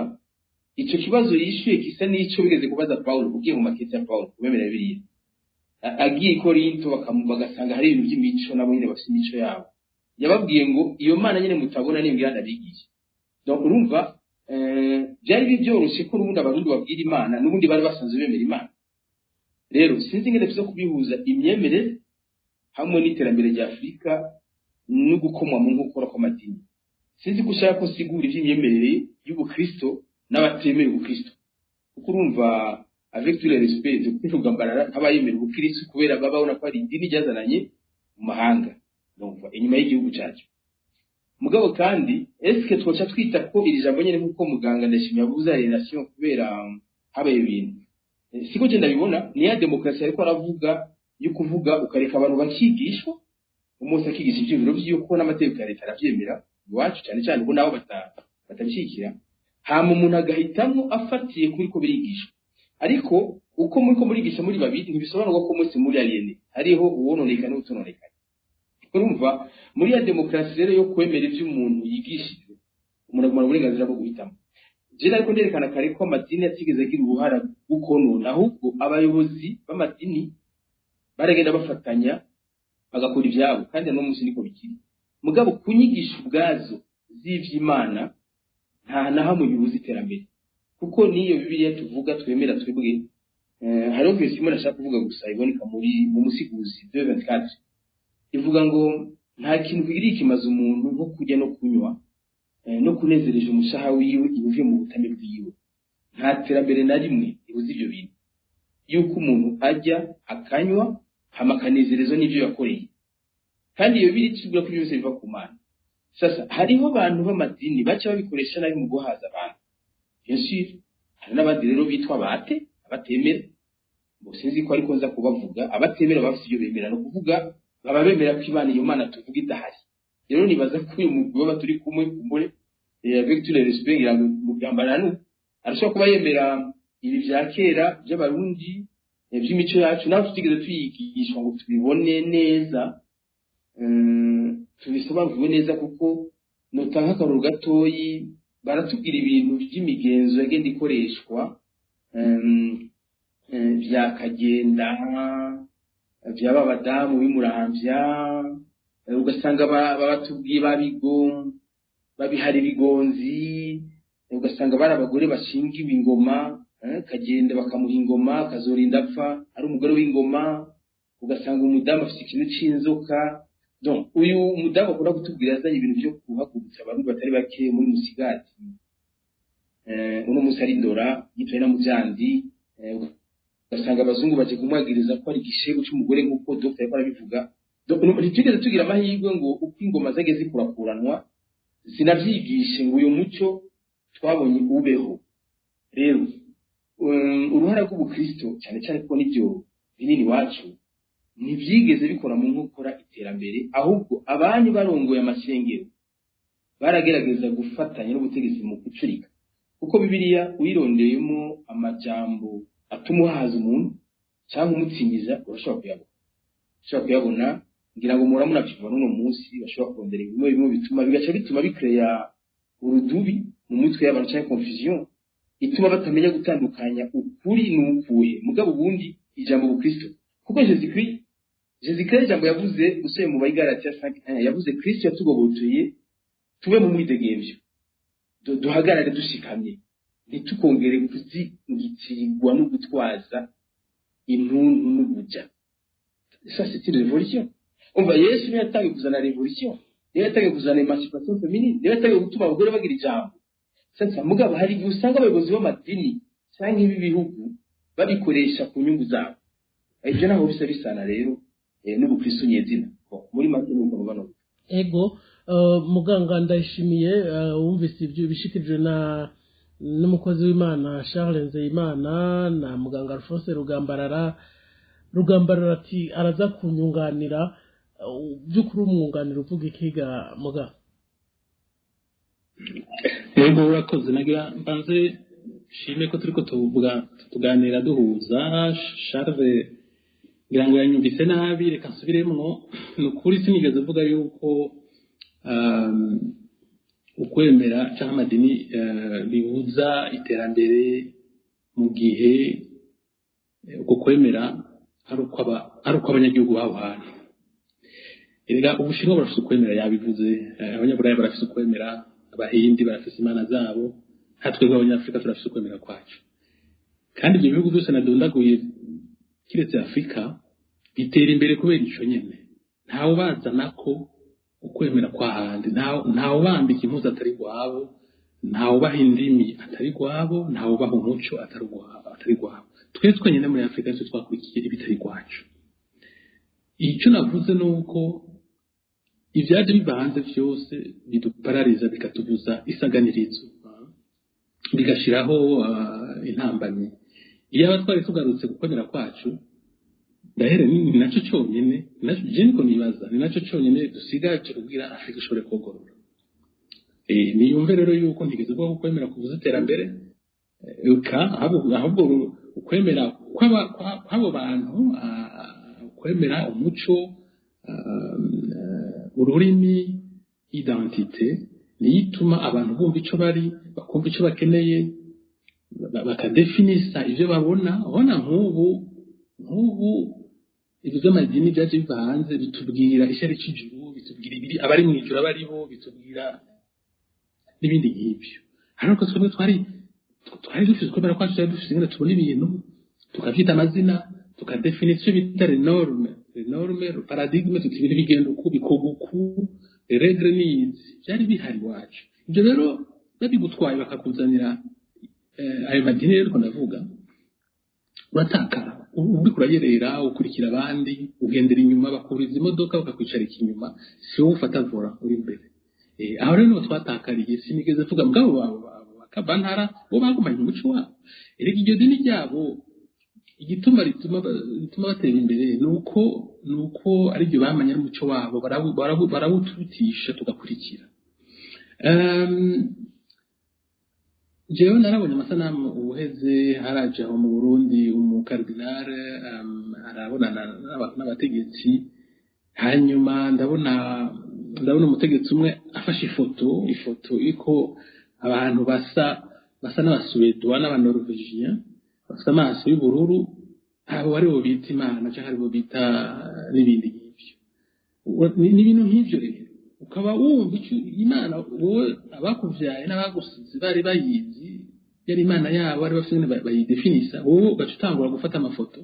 Ico kibazo yishuye gisa n'ico bigeze kubaza Paulo ugiye mu makete ya Paulo kubemera Bibiliya. Agiye i Korinto, bagasanga hari ibintu by'imico, nabo nyine bafite imico yabo. Yababwiye ngo iyo Mana nyine mutabona niyo ngira ndabigisha. Donc urumva, byari byoroshye ko n'ubundi Abarundi babwira Imana, n'ubundi bari basanzwe bemera Imana. Rero sinzi ingene tuza kubihuza, imyemerere hamwe n'iterambere rya Afurika no gukomwa mu nkokora kw'amadini. Sinzi ko ushaka ko sigura iby'imyemerere y'ubukristo n'abatemera ubukristo, kuko urumva, avec tout le respect, Dr Rugambarara ntabayemera ubukristo kubera baba babona ko ari idini ryazananye mu mahanga, donc inyuma y'igihugu cyacu. Mugabo kandi, eske twoca twita ko iri jambo nyene, nk'uko muganga Ndashimye yavuze, aliénation kubera habaye ibintu? Siko je ndabibona. Ni ya demokarasi ariko aravuga, yo kuvuga ukareka abantu bakigishwa, umunsi akigisha ivyiyumviro vyiwe, kuko n'amategeko ya leta aravyemera iwacu, cyane cyane ubu nabo batabishyigikira. Hama umuntu agahitamwo afatiye kuri ko birigishwa. Ariko uko muriko murigisha muri babiri, ntibisobanurwa ko mwese muri aliénés, hariho uwononekaye n'uwutononekaye. Urumva, muri ya demokarasi rero yo kwemera ivyo umuntu yigishijwe, umuntu agumana uburenganzira bwo guhitamo. Je ariko nderekana kare ko amadini atigeze agira uruhara rwo konona, ahubwo abayobozi b'amadini baragenda bafatanya bagakora ivyabo, kandi no munsi niko bikiri. Mugabo kunyigisha ubwazo z'ivy'Imana nta na hamwe bibuza iterambere, kuko n'iyo Bibiliya tuvuga twemera twebwe, hariho verset imwe nashaka kuvuga gusa, iboneka muri mu Musiguzi 2:24, ivuga ngo nta kintu kigiriye ikimaze umuntu nko kurya no kunywa, no kunezereje umushaha wiwe ibuvuye mu butame bwiwe. Nta terambere na rimwe ribuza ibyo bintu, yuko umuntu ajya akanywa hama akanezerezwa n'ibyo yakoreye. Kandi iyo biri tubwira ko byose biva ku Mana. Sasa hariho abantu b'amadini baca babikoresha nabi mu guhaza abantu, bien sûr. Hari n'abandi rero bitwa bate abatemera, ngo sinzi ko ariko nza kubavuga. Abatemera bafite ibyo bemera, no kuvuga baba bemera ko Imana, iyo Mana tuvuga, idahari. Rero nibaza ko uyu mugwi w'aba turi kumwe kumbure, avec tout le respect, ngira ngo Mugambaranu arashobora kuba yemera ibi vya kera by'Abarundi, by'imico yacu, nawe tutigeze tuyigishwa ngo tubibone neza, tubisobanukirwe neza. Kuko notanga akarorero gatoyi, baratubwira ibintu by'imigenzo yagenda ikoreshwa, vya Kagenda, vyaba abadamu b'imuramvya, ugasanga babatubwiye babigo babihara ibigonzi, ugasanga bari abagore bashinga ingoma, Kagenda bakamuha ingoma akazorinda apfa ari umugore w'ingoma, ugasanga umudamu afite ikintu c'inzoka. Donc uyu mudamu akunda kutubwira yazanye ibintu byo guhagurutsa Abarundi batari bake muri Musigati, uno munsi ari Ndora yitwaye na Muvyandi, ugasanga abazungu baje kumwagiriza ko ari igishego c'umugore, nk'uko dr yariko arabivuga. Donc, ntitwigeze tugira amahirwe ngo uko ingoma zagiye zikurakuranwa zinavyigishe ngo uyu muco twabonye ubeho. Rero uruhara rw'ubukristo, cyane cyane kuko nibyo binini iwacu, ntivyigeze bikora mu nkokora iterambere, ahubwo abandi barongoye amasengero baragerageza gufatanya n'ubutegetsi mu gucurika, kuko Bibiliya uyirondeyemo amajambo atuma uhaza umuntu cyangwa umutsinyiza, urashobora kuyabona, ushobora kuyabona. Ngira ngo muhora munavyumva n'uno munsi, bashobora kurondera bimwe bimwe bituma bigaca bituma bikereya urudubi mu mutwe y'abantu cyangwa confusion ituma batamenya gutandukanya ukuri n'ukuhe. Mugabo ubundi ijambo bukristo, kuko Jésus Christ ijambo yavuze, usuye mu Bayigalatiya 5, yavuze Kristo yatugobotoye tube mu mwidegemvyo, duhagarare dushikamye, ntitukongere kuzingitirwa no gutwaza intuntu n'ubuja. Ça, c'est une révolution. Umva, Yesu niyo yatangiye kuzana révolution, niyo yatangiye kuzana émancipation féminine, niyo yatangiye gutuma abagore bagira ijambo. Sasa mugabo hari igihe usanga abayobozi b'amadini cyangwa ibi bihugu babikoresha ku nyungu zabo. Ibyo naho bisa bisana rero n'ubukristo nyezina. Bon, muri make nuko mubano. Ego, muganga Ndayishimiye, wumvise ibyo bishikirijwe na n'umukozi w'Imana Charles Nzeyimana na muganga Alphonse Rugambarara. Rugambarara ati araza kunyunganira. By'ukuri umwunganira uvuga ikiga, muga? Yego, urakoze. Nagira mbanze nshime ko turiko tuvuga, tuganira duhuza. Charles ngira ngo yanyumvise nabi, reka nsubiremwo. Ni ukuri sinigeze mvuga yuko Ukwemera cyangwa amadini bibuza iterambere mu gihe uko kwemera ari uko abanyagihugu b'aho hantu. Erega Ubushinwa barafise ukwemera, yabivuze, Abanyaburaya barafise ukwemera, Abahindi barafise imana zabo, natwe Abanyafurika turafise ukwemera kwacu. Kandi ibyo bihugu byose nadondaguye, kiretse Afurika, bitera imbere kubera ico nyene. Ntawe bazana ko ukwemera kw'ahandi, ntawe ubambika impuzu atari rwabo, ntawe ubaha indimi atari rwabo, ntawe ubaha umuco atari rwabo. Twe twenyine muri Afurika nitwe twakurikiye ibitari rwacu. Icyo navuze ni uko ibyaje biva hanze byose biduparariza, bikatubuza isaganirizo, bigashiraho intambamyi. Iyo aba twari tugarutse gukomera kwacu, ndahere ni nacyo cyonyine, je niko nibaza, ni nacyo cyonyine dusigaje kugira Afurika ishobore kogorora. Niyumve rero yuko ntigeze ubwo kwemera kubuza iterambere, ahubwo ukwemera kw'abo bantu, kwemera umuco, ururimi, identité, niyo ituma abantu bumva ico bari, bakumva ico bakeneye, bakadefinisa ivyo babona. Ubona nk'ubu ibyo by'amadini byaje biva hanze bitubwira ishyari cy'ijuru, bitubwira ibiri abari mu ijuru abaribo, bitubwira n'ibindi nk'ibyo. Ariko twebwe twari dufite ukwemera kwacu, twari dufite ingene tubona ibintu, tukabyita amazina, tukadefinisa icyo bita les normes, paradigme, tuti ibintu bigenda uku, bikorwa uku, règles n'izi, byari bihari iwacu. Ibyo rero babigutwaye bakakuzanira ayo madini rero ndavuga, uratakara, uriko urayerera, ukurikira abandi, ugendera inyuma, bakuriza imodoka bakakwicarika inyuma, si wowe ufata volant uri imbere. Aho rero niho twatakariye. Sinigeze mvuga mugabo bakavantara bo bagumanye umuco wabo. Erega iryo dini ryabo, igituma rituma batera imbere nuko ariryo bamanye, ari umuco wabo, barawuturutisha tugakurikira. Jewe narabonye amasanamu ubuheze, haraje aho mu Burundi umukardinale, arabonana n'abategetsi, hanyuma ndabona umutegetsi umwe afashe ifoto iriko abantu basa n'Abasuwedwa n'Abanorvegien, bafite amaso y'ubururu, abo aribo bita Imana cyangwa aribo bita n'ibindi nk'ibyo. Ni ibintu nk'ibyo rero ukaba wumva icyo Imana wowe abakuvyaye n'abagusize bari bayizi, yari Imana yabo, bari bafite ingene bayidefinisa, wowe ugaca utangura gufata amafoto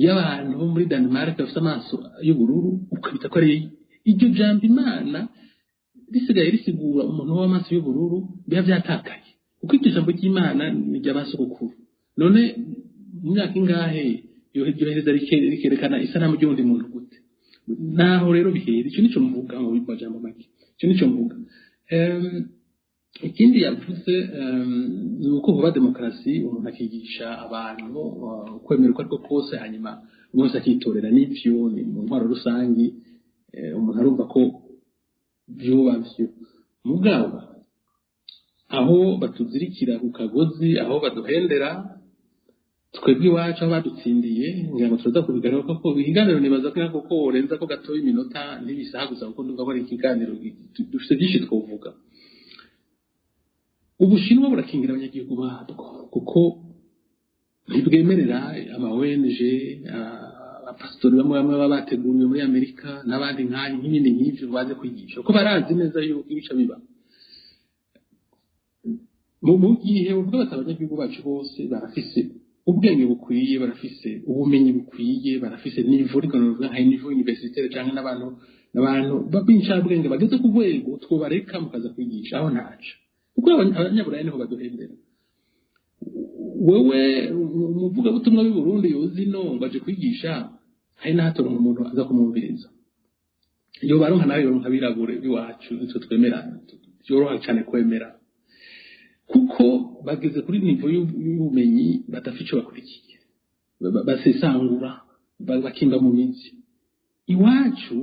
y'abantu bo muri Denmark bafite amaso y'ubururu, ukabita ko ari iryo jambo Imana risigaye risigura umuntu w'amaso y'ubururu, biba byatakaye, kuko iryo jambo ry'Imana ni iry'abasogokuru. None mu myaka ingahe yohereza rikerekana isanamu ry'undi muntu gute? Naho rero bihera. Icyo nico mvuga mu majambo make, icyo nico mvuga. Ikindi yavuze ni uko vuba demokarasi umuntu akigisha abantu ukwemera uko ariko kose, hanyuma umuntu wese akitorera. N'ivyo ni mu ntwaro rusangi, umuntu arumva ko vyoba vyo. Mugabo aho batuzirikira ku kagozi, aho baduhendera twebwe iwacu, aho badutsindiye, ngira ngo turaza kubigaruka kuko ikiganiro nibaza ko kuko worenza ko gatoya iminota ntibisaha gusa, kuko ndumva ko ari ikiganiro dufite byinshi twovuga. Ubushinwa burakingira abanyagihugu babwo, kuko ntibwemerera ama ONG, abapasitori bamwe bamwe baba bateguriwe muri Amerika n'abandi nk'ibindi nk'ivyo baze kwigisha, kuko barazi neza yuko ibica biba. Mu gihe ubwo abanyagihugu bacu bose barafise ubwenge bukwiye, barafise ubumenyi bukwiye, barafise niveau, ariko novuga nka niveau universitaire, canke n'abantu b'incabwenge bageze ku rwego twobareka mukaza kwigisha, aho ntaco. Kuko Abanyaburaya niho baduhendera. Wewe umuvugabutumwa w'i Burundi yozi no ngo aje kwigisha, hari n'ahatoronka umuntu aza kumwumviriza. Iyo baronka nawe yoronka abirabure b'iwacu, nitwe twemera, vyoroha cane kwemera, kuko bageze kuri niveau y'ubumenyi badafite ico bakurikiye, basesangura, bakimba mu mizi. Iwacu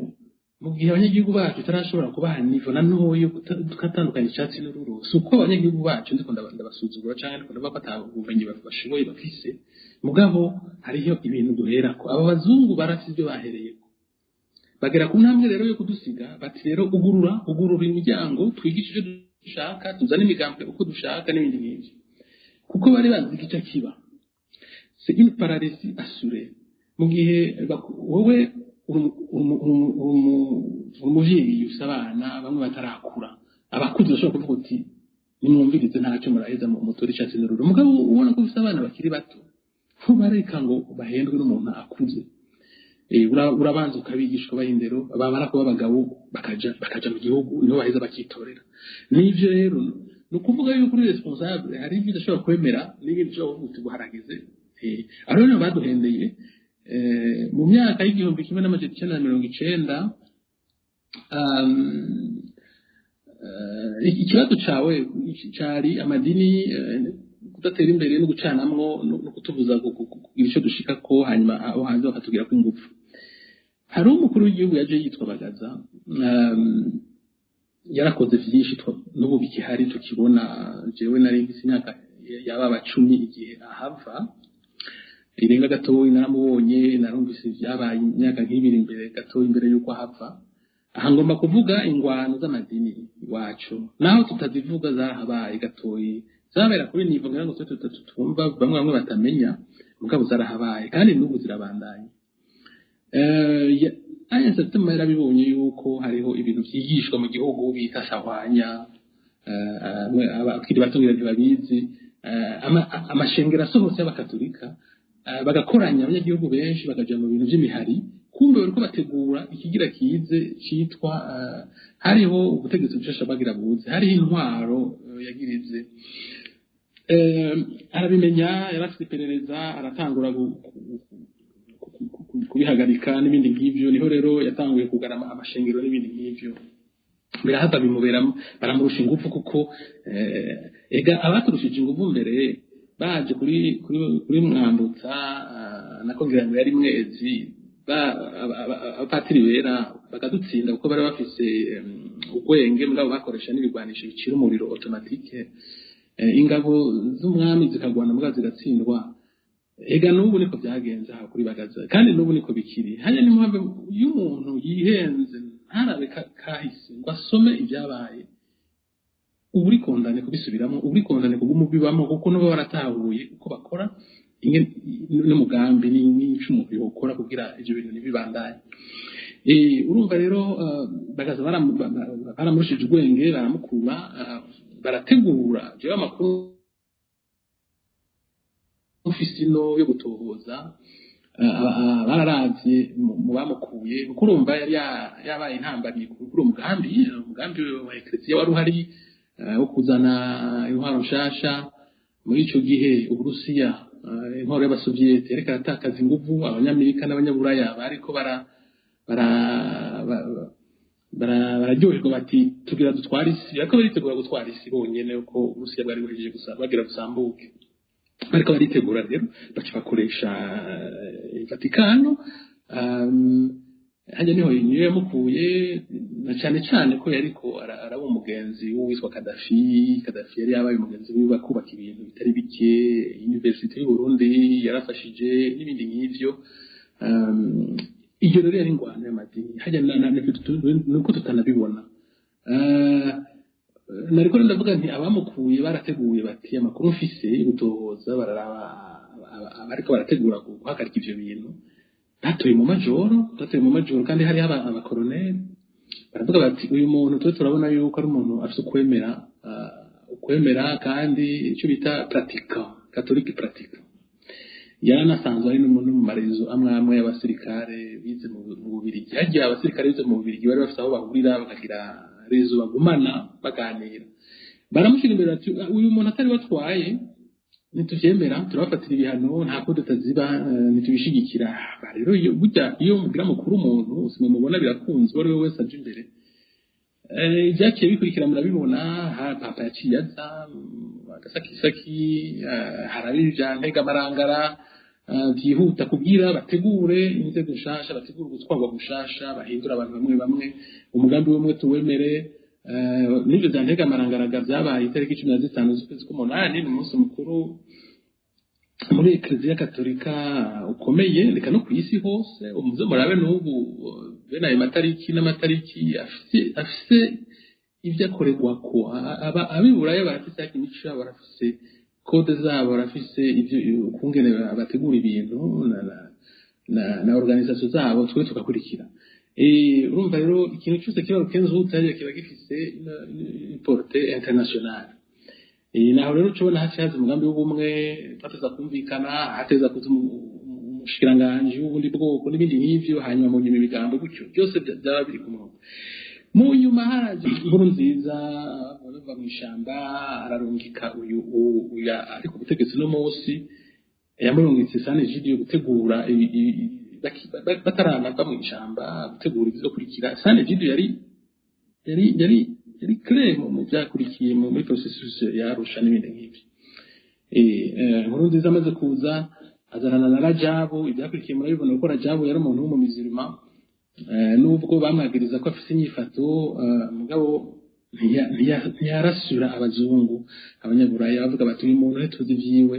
mu gihe abanyagihugu bacu tutarashobora kubaha niveau na ntoya tukatandukanya icatsi n'ururo, si uko abanyagihugu bacu ndiko ndabasuzugura canke ndiko ndavuga ko ata bumenyi bashoboye bafise, mugabo hariho ibintu duherako. Aba bazungu barafise ivyo bahereyeko, Bagera ku ntambwe rero yo kudusiga, bati rero ugurura, ugurura imiryango, twigishe ibyo dushaka, tuzane imigambi uko dushaka n'ibindi nk'ibyo, kuko bari bazi igice kiba. C'est une paralysie assurée. Mu gihe wowe uri umuvyeyi, ufise abana bamwe batarakura, abakuze bashobora kuvuga uti: "Nimwumvirize, ntacyo, muraheza mutore icatsi n'ururo." Mugabo ubona ko ufise abana bakiri bato, ntubareka ngo bahendwe n'umuntu akuze. Urabanza ukabigisha, ukabaha indero, bamara kuba abagabo bakaja mu gihugu, niho baheza bakitorera. N'ivyo rero ni ukuvuga yuko uri responsable, hari ibyo udashobora kwemera n'ibindi ushobora kuvuga uti: "Harageze." Aho rero baduhendeye mu myaka y'1990. Ikibazo cawe cari amadini, kudatera imbere no gucanamwo no kutubuza kugira ico dushikako, hanyuma abo hanze bakatubwira ko ingufu. Hariho umukuru w'igihugu yaje yitwa Bagaza, yarakoze vyinshi, n'ubu bikihari tukibona. Jewe nari mfise imyaka yaba 10 igihe ahava, irenga gatoyi. Naramubonye, narumvise ibyabaye imyaka nk'ibiri imbere gatoyi, imbere y'uko ahava. Aha ngomba kuvuga ingwano z'amadini iwacu, naho tutazivuga, zarahabaye gatoyi, zabera kuri niveau ngira ngo twe twumva, bamwe bamwe batamenya, mugabo zarahabaye kandi n'ubu zirabandanya. Aya certain yarabibonye yuko hariho ibintu vyigishwa mu gihugu bita sahwanya. Abakiri bato ngira ntibabizi. Amashengero asohotse y'abakatolika, bagakoranya abanyagihugu benshi, bakaja mu bintu vy'imihari, kumbe bariko bategura ikigira kize citwa hariho ubutegetsi bushasha bagira buze, hariho intwaro yagirize. Arabimenya, yarafise iperereza, aratangura kubihagarika n'ibindi nk'ivyo. Niho rero yatanguye kugara amashengero n'ibindi nk'ivyo. Birahava bimuberamo, baramurusha ingufu, kuko ega abaturushije ingufu mbere baje kuri Mwambutsa, nako ngira ngo yari Mwezi, abapatiri bera bakadutsinda, kuko bari bafise ubwenge, mugabo bakoresha n'ibigwanisho bicira umuriro automatique. Ingabo z'umwami zikagwana, mugabo zigatsindwa. Ega n'ubu niko byagenze aha kuri Bagaza, kandi n'ubu niko bikiri. Hanya ni mpamvu iyo umuntu yihenze, ntarabe kahise ngo asome ibyabaye, uba uri condamné kubisubiramo, uba uri condamné kuguma ubibamo, kuko nuba waratahuye uko bakora n'umugambi n'ico umuntu yokora kugira ivyo bintu ntibibandanye. Urumva rero, Bagaza baramurushije ubwenge, baramukura, barategura. Jewe amakuru mfise ino yo gutohoza, bararavye mu bamukuye, kuko urumva yari yabaye intambamyi kuri uwo mugambi, umugambi wa Eklesiya wari uhari, wo kuzana intwaro nshasha. Muri ico gihe Uburusiya, intwaro y'Abasoviyete yariko aratakaza inguvu, Abanyamerika n'Abanyaburaya bariko bara bara bararyoherwa, bati: "Tugira dutware isi." Ariko baritegura gutwara isi bonyene, uko Uburusiya bwari buhejeje gusa bagira busambuke. Bariko baritegura rero, baca bakoresha Vatikano. Hajya niho niyo yamukuye, na cane cane ko yariko araba umugenzi w'uwitwa Kadafi. Kadafi yari yabaye umugenzi wiwe, akubaka ibintu bitari bike, Université y'u Burundi yarafashije n'ibindi nk'ivyo. Iyo rero yari ingwano y'amadini. Hajya nuko tutanabibona. Nariko ndavuga nti abamukuye barateguye, bati amakuru mfise yo gutohoza, bararaba abariko barategura guhagarika ivyo bintu, batoye mu majoro, batoye mu majoro, kandi hariho abakoroneri. Baravuga bati: "Uyu muntu twe turabona yuko ari umuntu afise ukwemera, ukwemera kandi icyo bita pratiquant, catholique pratiquant." Yaranasanzwe ari no mu marezo amwe amwe y'abasirikare bize mu Bubirigi. Hagiye abasirikare bize mu Bubirigi, bari bafise aho bahurira, bakagira réseau, bagumana baganira. Baramushyira imbere bati: "Uyu muntu atari watwaye ntituvyemera, turabafatira ibihano, nta kudeta ziba, ntitubishigikira." Rero burya iyo mugira mukuru umuntu simwe mubona birakunze, uwo ari we wese aje imbere. Ibyaciye bikurikira murabibona. Papa yaciye aza agasakisaki, haraba ibya Ntegamarangara, byihuta kubwira bategure inzego nshasha, bategure ugutwarwa gushasha, bahindura abantu bamwe bamwe, umugambi w'umwe tuwemere. N'ibyo bya Ntegamarangaraga byabaye itariki 15 z'ukwezi k'umunani, ni umunsi mukuru muri Eklesiya Katolika ukomeye, reka no ku isi hose. Umuze murabe n'ubu Bene ayo matariki n'amatariki afise ibyo akorerwako. Abiburaya barafise imico yabo, barafise codes zabo, barafise ibyo ukungene bategura ibintu na organisation zabo, twe tugakurikira. Urumva rero, ikintu cyose kiba 15 août hariya kiba gifise une portée internationale. Naho rero ucubona haciye haza umugambi w'ubumwe, bateza kumvikana, hateza kuza umushikiranganji w'ubundi bwoko n'ibindi nk'ivyo. Hanyuma mu nyuma ibigambo gutyo byose byaba biri ku murongo. Mu nyuma haraje inkuru nziza bava mu ishamba, ararungika uyu ari ku butegetsi no munsi, yamurungitse Sant'Egidio gutegura bataranava mu ishamba, gutegura ibizokurikira. Sant'Egidio yari clair mu byakurikiye muri processus ya Arusha n'ibindi nk'ibyo. Inkuru nziza amaze kuza azanana na Rajabu. Ibyakurikiye murabibona, kuko Rajabu yari umuntu w'umumizirima, nubwo bamwagiriza ko afise inyifato, mugabo ntiyarasura abazungu, abanyaburaya bavuga bati: "Uyu muntu ntituzi ibyiwe,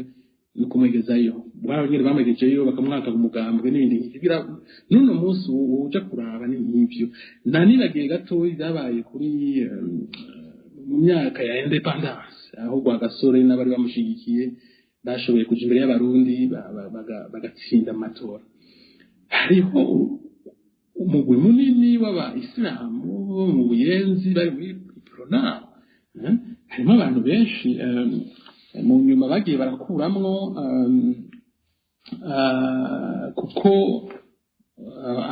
ni kumwegezayo." Nyine bamwegejeyo, bakamwaka umugambwe n'ibindi nk'ibyo. N'uno munsi uja kuraba ni nk'ibyo. Nta nibagiye gatoya byabaye kuri mu myaka ya indépendance, aho Rwagasore n'abari bamushigikiye bashoboye kuja imbere y'Abarundi, bagatsinda amatora. Hariho umugwi munini w'abayisilamu bo mu Buyenzi bari muri Uprona. Harimo abantu benshi mu nyuma bagiye barakuramwo, kuko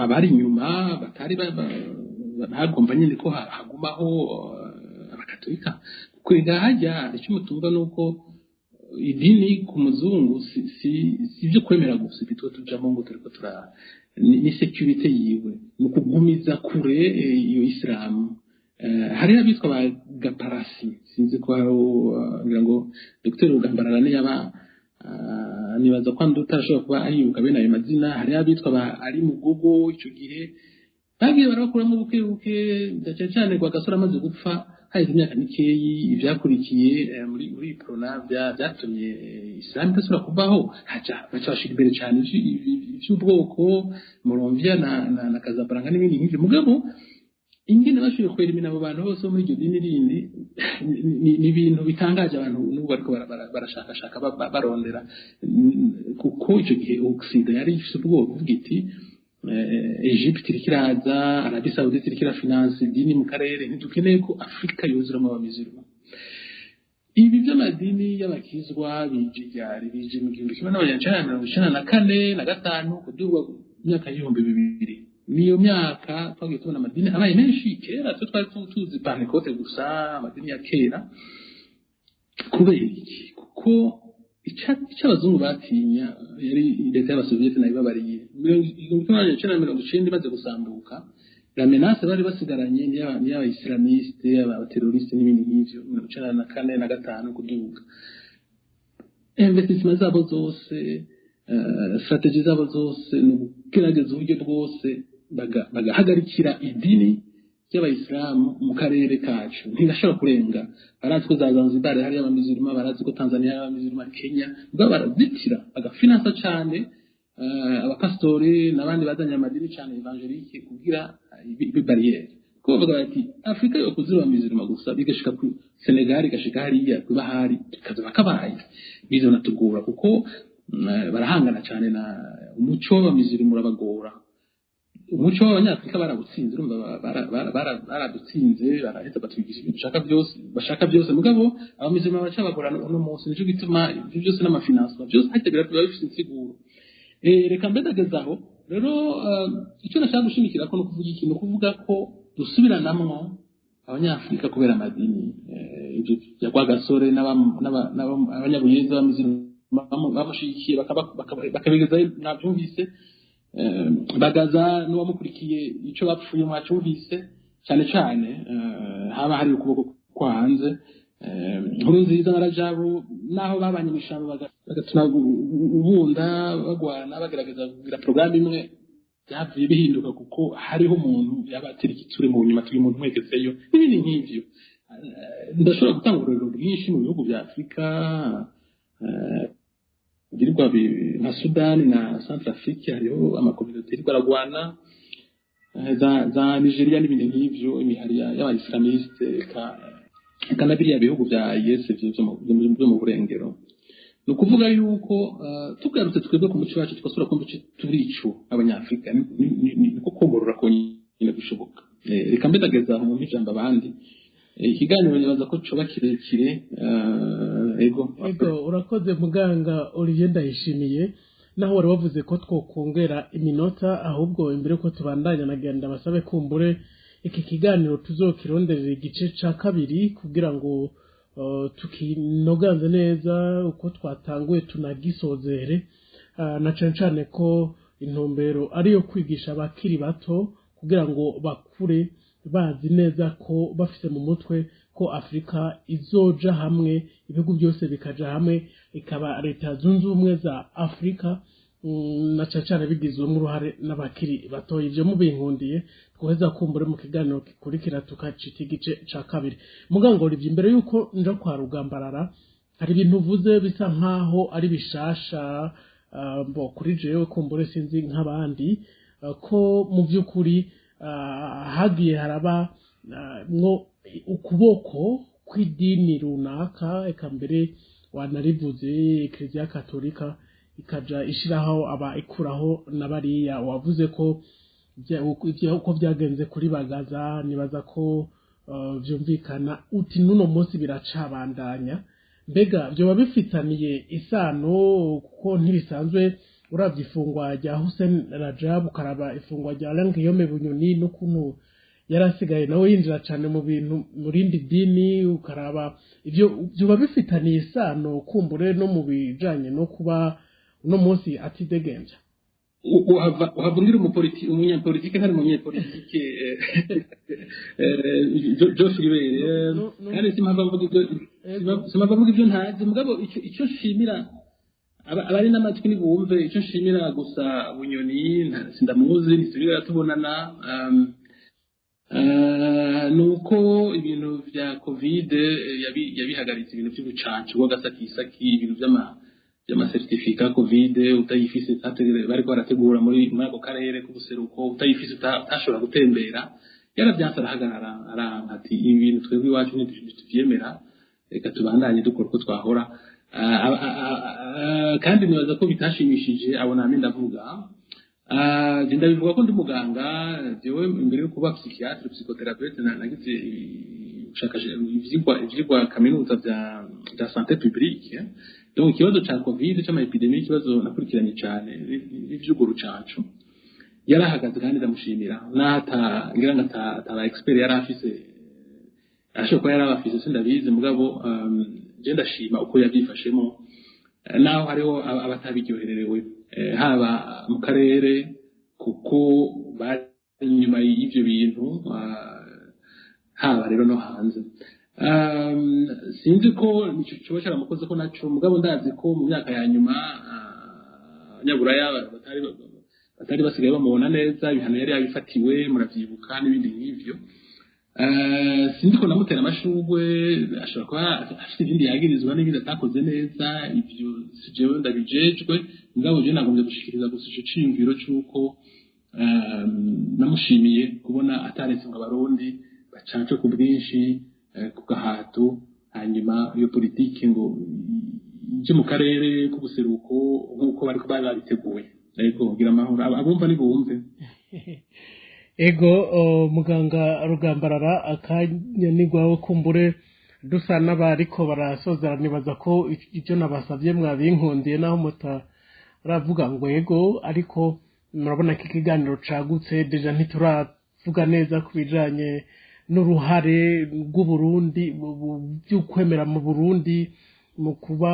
abari inyuma batari bagomba nyine ko hagumaho abakatolika. Kuko hajya icyo mutumva ni uko idini ku muzungu si ibyo kwemera gusa, ibyo tujamo ngo turiko tura ni sécurité yiwe, ni ukugumiza kure iyo isilamu. Hari abitwa ba Gaparasi, sinzi ko hari, ngira ngo Dr Rugambarara niyaba, nibaza ko utarashobora kuba aribuka bene ayo mazina. Hari abitwa ba ari Mugogo, icyo gihe bagiye barabakuramo buke buke, cyane cyane Rwagasore amaze gupfa haheze imyaka mikeyi. Ibyakurikiye muri Uprona byatumye isilamu idasubira kuvaho, haca baca bashira imbere cyane iby'ubwoko, Muramvya na Casablanca n'ibindi nk'ibyo. Mugabo ingene bashoboye kwerimina abo bantu bose bo muri iryo dini rindi ni ibintu bitangaje. Abantu n'ubu bariko barashakashaka, barondera, kuko icyo gihe Occident yari ifise ubwoba, kuvuga iti: "Egypte iriko iraza, Arabie Saoudite iriko irafinansa idini mu karere, ntidukeneye ko Afurika yuzuramo abamizirima." Ibi by'amadini y'abakizwa bije ryari? Bije mu 1994 na 5 kuduga imyaka y'2000. Niyo myaka twagiye tubona amadini abaye menshi. Kera twe twari tuzi Pentecôte gusa, amadini ya kera. Kubera iki? Kuko icyo abazungu batinya yari leta y'Abasoviyete, nayibabariye, 1990 imaze gusambuka. La menace bari basigaranye n'iy'abayisilamiste, abateroriste n'ibindi nk'ivyo. 94 na 5 kuduga, investissement zabo zose, stratégie zabo zose ni ukugerageza uburyo bwose bagahagarikira idini ry'abayisilamu mu karere kacu, ntigashobora kurenga. Barazi ko za Zanzibar hariyo abamizirima, barazi ko Tanzania hariyo abamizirima, Kenya, ubwo barazitira, bagafinansa cane abapasitori n'abandi bazanye amadini cane évangélique kugira ibe barrière, kuko bavuga bati: "Afurika yo kuzira abamizirima gusa, bigashika ku Senegal, igashika hariya kuba hari kazoba kabaye." Bizonatugora kuko barahangana cane na umuco w'abamizirima, urabagora. Umuco w'Abanyafurika barawutsinze, urumva baradutsinze, baraheza batwigisha ibyo dushaka byose, bashaka byose. Mugabo abamizirima baca bagorana uno munsi. Nico gituma ibyo byose n'amafinancement byose hajya biba bifite insiguro. Reka mbedageze aho rero. Icyo nashaka gushimikira ko ni ukuvuga iki? Ni ukuvuga ko dusubiranamwo Abanyafurika kubera amadini. Ibyo bya Rwagasore n'Abanyabuyenzi b'abamizirima bamushigikiye, bakabigezayo, mwabyumvise. Bagaza n'uwamukurikiye, icyo bapfuye mwacyumvise. Cyane cyane haba hari ukuboko ko hanze. Inkuru nziza na Rajabu, naho babanye mu ishyamba, bagatuna ubunda, bagwana, bagerageza kugira porogaramu imwe, byavuye bihinduka kuko hariho umuntu yabatira igitsure. Mu nyuma turi umuntu mwegezeyo n'ibindi nk'ivyo. Ndashobora gutanga urugero rwinshi mu bihugu bya Afurika birirwa nka Sudani na Centrafrique, hariho amakominote iriko aragwana. za Nigeria n'ibindi nk'ivyo, imihari y'abayislamiste, eka na biriya bihugu vya IS vyo mu burengero. Ni ukuvuga yuko tugarutse twebwe ku muco wacu, tugasubira kumva ico turico abanyafrika, niko kogorora konyine bishoboka. Reka mbedageza mu ijambo abandi. Ikiganiro nibaza ko coba kirekire. Ego. Ego, urakoze muganga Olivier Ndayishimiye. Naho wari wavuze ko twokongera iminota, ahubwo imbere ko tubandanya nagenda basabe kumbure iki kiganiro tuzokironderera igice ca kabiri kugira ngo tukinoganze neza uko twatanguye tunagisozere, na cane cane ko intumbero ariyo kwigisha abakiri bato kugira ngo bakure bazi neza ko bafise mu mutwe ko Afrika izoja hamwe, ibihugu byose bikaja hamwe, ikaba Leta Zunze Ubumwe za Afrika, na cane cane bigizwemo uruhare n'abakiri batoya. Ivyo mubinkundiye twoheza kumbure mu kiganiro gikurikira tukacita igice ca kabiri. Muganga Olivier, imbere yuko nja kwa Rugambarara, hari ibintu uvuze bisa nkaho ari bishasha, mbo kuri jewe kumbure sinzi nk'abandi, ko mu by'ukuri hagiye haraba mwo ukuboko kw'idini runaka, eka mbere wanarivuze Eklezia Katolika ikaja ishiraho aba ikuraho na bariya. Wavuze ko uko byagenze kuri Bagaza, nibaza ko vyumvikana uti nuno munsi biracabandanya. Mbega vyoba bifitaniye isano? Kuko ntibisanzwe, uravye ifungwa rya Hussein Rajab, ukaraba ifungwa rya Alain Guillaume Bunyoni n'ukuntu yarasigaye nawe yinjira cane mu bintu mu rindi dini, ukaraba ivyo vyoba bifitaniye isano kumbure no mu bijanye no kuba uno munsi atidegemvya? Uhava umbwira umunyapolitike ntari umunyapolitike, Jo Philibert, kandi simpava mvuga ibyo simpava mvuga ibyo ntazi. Mugabo icyo nshimira abari n'amatwi nibumve, icyo nshimira gusa Bunyoni, sindamuzi, ntituriga tubonana, ni uko ibintu vya Covid yabihagaritse, ibintu vy'ubucanco bw'agasakisaki, ibintu vy'amacertificat Covid, utayifise bariko barategura muri ako karere k'ubuseruko, utayifise utashobora gutembera. Yaravyanse, arahagarara, aranka ati ibi bintu twebwe iwacu ntituvyemera, reka tubandanye dukora uko twahora. Kandi nibaza ko bitashimishije abo namwe ndavuga. Je ndabivuga ko ndi muganga, jewe imbere yo kuba psychiatre, psychothérapeute, nagize ivyigwa kaminuza vya santé publique. Donc ikibazo ca Covid, c'ama épidémie, ikibazo nakurikiranye cane n'ivy'urucanco. Yarahagaze kandi ndamushimira, n'ata ngira ngo ataba expert yari afise, ashobora kuba yari abafise sindabizi, mugabo je ndashima uko yavyifashemo, naho hariho abatabiryohererewe, haba mu karere kuko bari inyuma y'ivyo bintu, haba rero no hanze. Sinzi ko nico coba caramukoze ko naco, mugabo ndazi ko mu myaka ya nyuma abanyaburaya batari basigaye bamubona neza, ibihano yari yabifatiwe muravyibuka n'ibindi nk'ivyo. Sinzi ko namutera amashurwe, ashobora kuba afite ibindi yagirizwa n'ibindi atakoze neza, ivyo si jewe ndabijejwe. Mugabo jewe nagombye gushikiriza gusa ico ciyumviro c'uko namushimiye kubona ataretse ngo abarundi bacancwe ku bwinshi, ku gahato, hanyuma iyo politiki ngo ije mu karere k'ubuseruko nk'uko bariko bari babiteguye. Ariko gira amahoro, abumva nibumve. Ego, muganga Rugambarara, akanya nigwawe kumbure dusa n'abariko barasozera. Nibaza ko ibyo nabasabye mwabinkundiye, naho mutaravuga ngo ego, ariko murabona ko ikiganiro cagutse. Déjà ntituravuga neza ku bijanye n'uruhare rw'Uburundi by'ukwemera mu Burundi mu kuba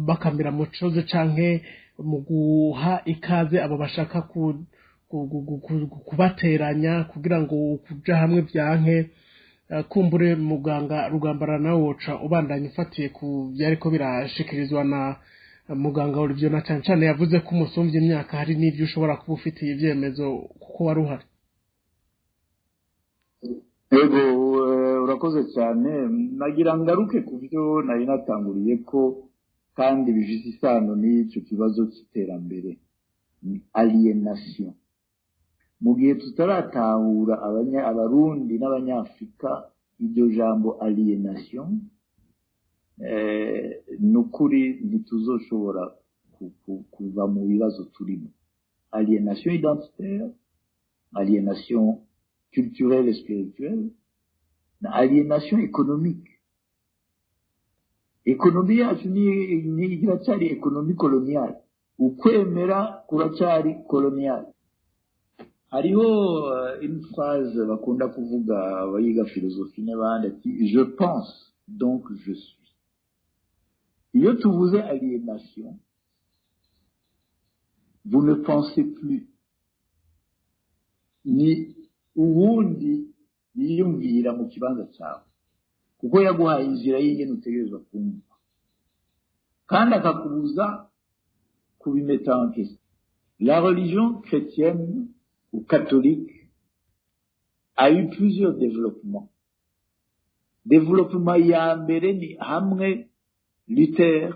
bakamira mu coze canke mu guha ikaze abo bashaka kubateranya kugira ngo kuja hamwe vyanke. Kumbure muganga Rugambara, nawe woca ubandanya ufatiye ku vyariko birashikirizwa na muganga Olivier, na cane cane yavuze ko umusumvye imyaka, hari n'ivyo ushobora kuba ufitiye ivyemezo kuko wari uhari. Yego, urakoze cyane. Nagira ngaruke ku byo nari natanguriye ko kandi bifite isano n'icyo kibazo cy'iterambere, ni aliénation. Mu gihe tutaratahura Abarundi n'Abanyafrika iryo jambo aliénation, ni ukuri ntituzoshobora kuva mu bibazo turimo: aliénation identitaire, aliénation culturelle et spirituelle na aliénation économique. Économie yacu ni iracyari économie coloniale, ukwemera kuracyari colonial. Hariho une phrase bakunda kuvuga abayiga philosophie n'abandi, ati: "Je pense, donc je suis." Iyo tuvuze aliénation, vous ne pensez plus, ni uwundi yiyumvira mu kibanza cyawe, kuko yaguhaye inzira y'ingene utegerezwa kumva, kandi akakubuza kubimeta en question. La religion chrétienne ou catholique a eu plusieurs développements. Développement ya mbere ni hamwe Luther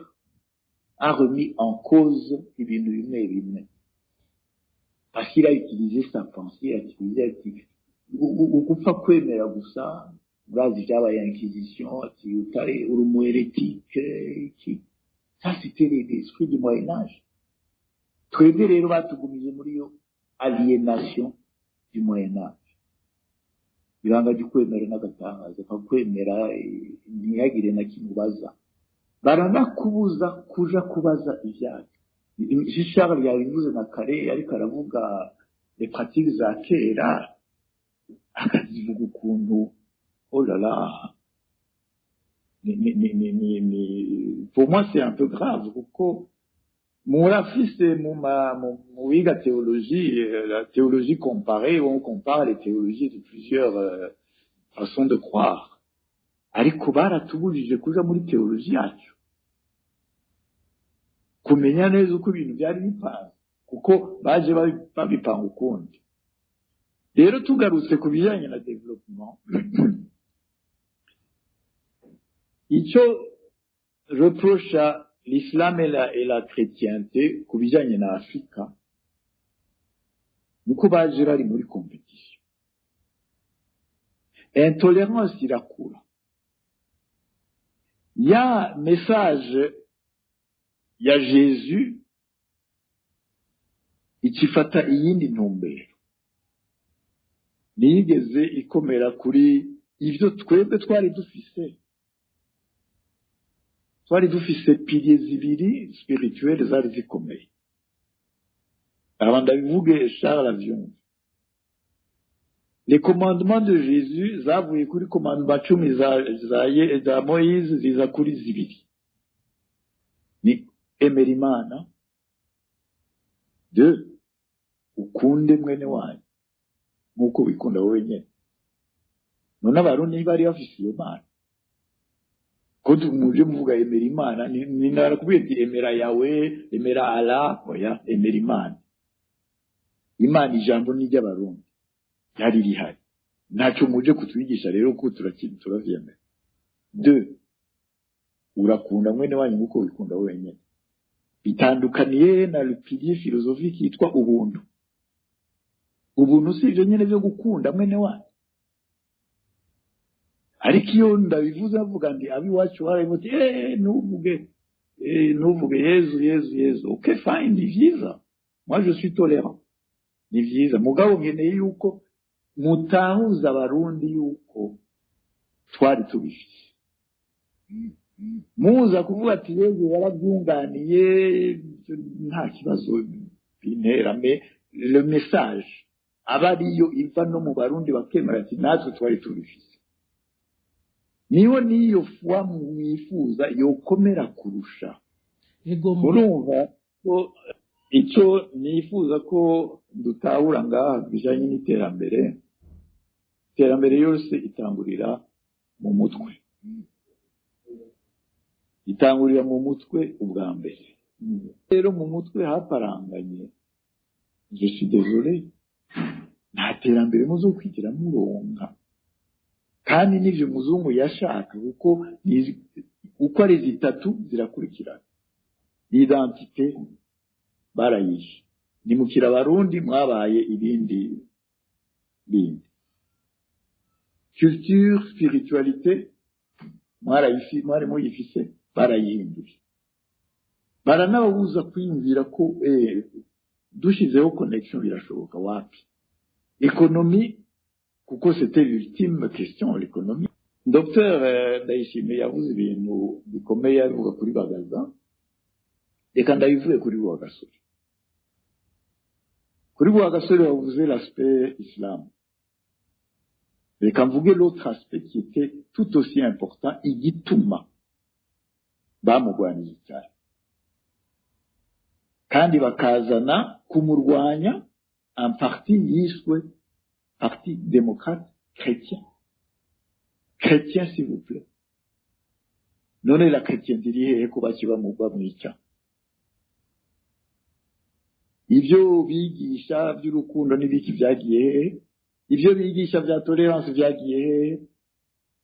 a remis en cause ibintu bimwe bimwe, parce qu'il a utilisé sa pensée, a utilisé ati ugupfa kwemera gusa. Urazi ibyabaye inquisition, ati utari uri umu hérétique iki. Ça, c'était l'esprit du Moyen Âge. Twebwe rero batugumije muri iyo aliénation du Moyen Âge. Ibanga ry'ukwemera n'agatangaza kwemera, ntihagire na kimwe ubaza, baranakubuza kuja kubaza ibyacu. Charles yabivuze na kare, ariko aravuga les pratiques za kera, akazivuga ukuntu, oh là là, ni pour moi c'est un peu grave, kuko murafise mu biga théologie, la théologie comparée, où on compare les théologies de plusieurs façons de croire, ariko baratubujije kuja muri théologie yacu kumenya neza uko ibintu byari bipanze, kuko baje babipanga ukundi. Rero tugarutse ku bijyanye na développement, icyo reprocha l'islam et la chrétienté ku bijyanye na Afurika nuko baje bari muri compétition, intolérance irakura. Ya message ya Jésus ikifata iyindi ntumbero, ntiyigeze ikomera kuri ibyo twebwe twari dufise. Twari dufise piliers zibiri spirituelles zari zikomeye. Aba ndabivuge, Charles avyumve: les commandements de Jésus zavuye kuri commandement 10 za Moïse, ziza kuri zibiri: ni emera Imana, deux, ukunde mwene wanyu nk'uko wikunda wowe nyene. None Abarundi bari bafise iyo Mana ko muje muvuga emera Imana? Ni narakubwiye ati emera yawe, emera Allah. Oya, emera Imana. Imana, ijambo ni ry'Abarundi ryari rihari, ntacyo muje kutwigisha rero ko turavyemera. Deux, urakunda mwene wanyu nk'uko wikunda wenyine. Bitandukaniye na le pilier philosophique yitwa ubuntu. Ubuntu si ibyo nyine byo gukunda mwene wanyu? Ariko iyo ndabivuze avuga ndi abiwacu barabivuze: ntuvuge, ntuvuge Yezu, Yezu, Yezu." OK, fine, ni vyiza, moi je suis tolérant, ni vyiza, mugabo nkeneye yuko mutahuza Abarundi yuko twari tubifise. Muza kuvuga ati Yezu yarabyunganiye, nta kibazo bintera, mais le message aba ariyo iva no mu Barundi, bakemera ati natwe twari tubifise. Niyo niyo foi mwifuza yokomera kurusha. Urumva ko icyo nifuza ko dutahura ngaha bijanye n'iterambere, iterambere yose itangurira mu mutwe, itangurira mu mutwe ubwa mbere. Rero mu mutwe haparanganye, je suis désolé, nta terambere muzokwigira muronka. Kandi n'ivyo muzungu yashaka, kuko uko ari zitatu zirakurikirana. Identité barayishe, nimukira Abarundi mwabaye ibindi. bindi. Culture, spiritualité, mwarayifi, mwari muyifise, barayihinduye, baranababuza kwiyumvira ko dushizeho connexion birashoboka. Wapi. Économie, kuko c'était l'ultime question, l'économie. Dr Ndayishimiye yavuze ibintu bikomeye abivuga kuri Bagaza, reka ndabivuge kuri Rwagasore. Kuri Rwagasore bavuze l'aspect islam, reka mvuge l'autre aspect qui était tout aussi important, igituma bamugwanije cyane kandi bakazana kumurwanya un parti yiswe Parti démocrate chrétien. Chrétien, s'il vous plaît. None la chrétienté iri hehe ko bakiba mu bamwica? Ibyo bigisha by'urukundo n'ibiki byagiye hehe? Ibyo bigisha bya tolérance byagiye hehe?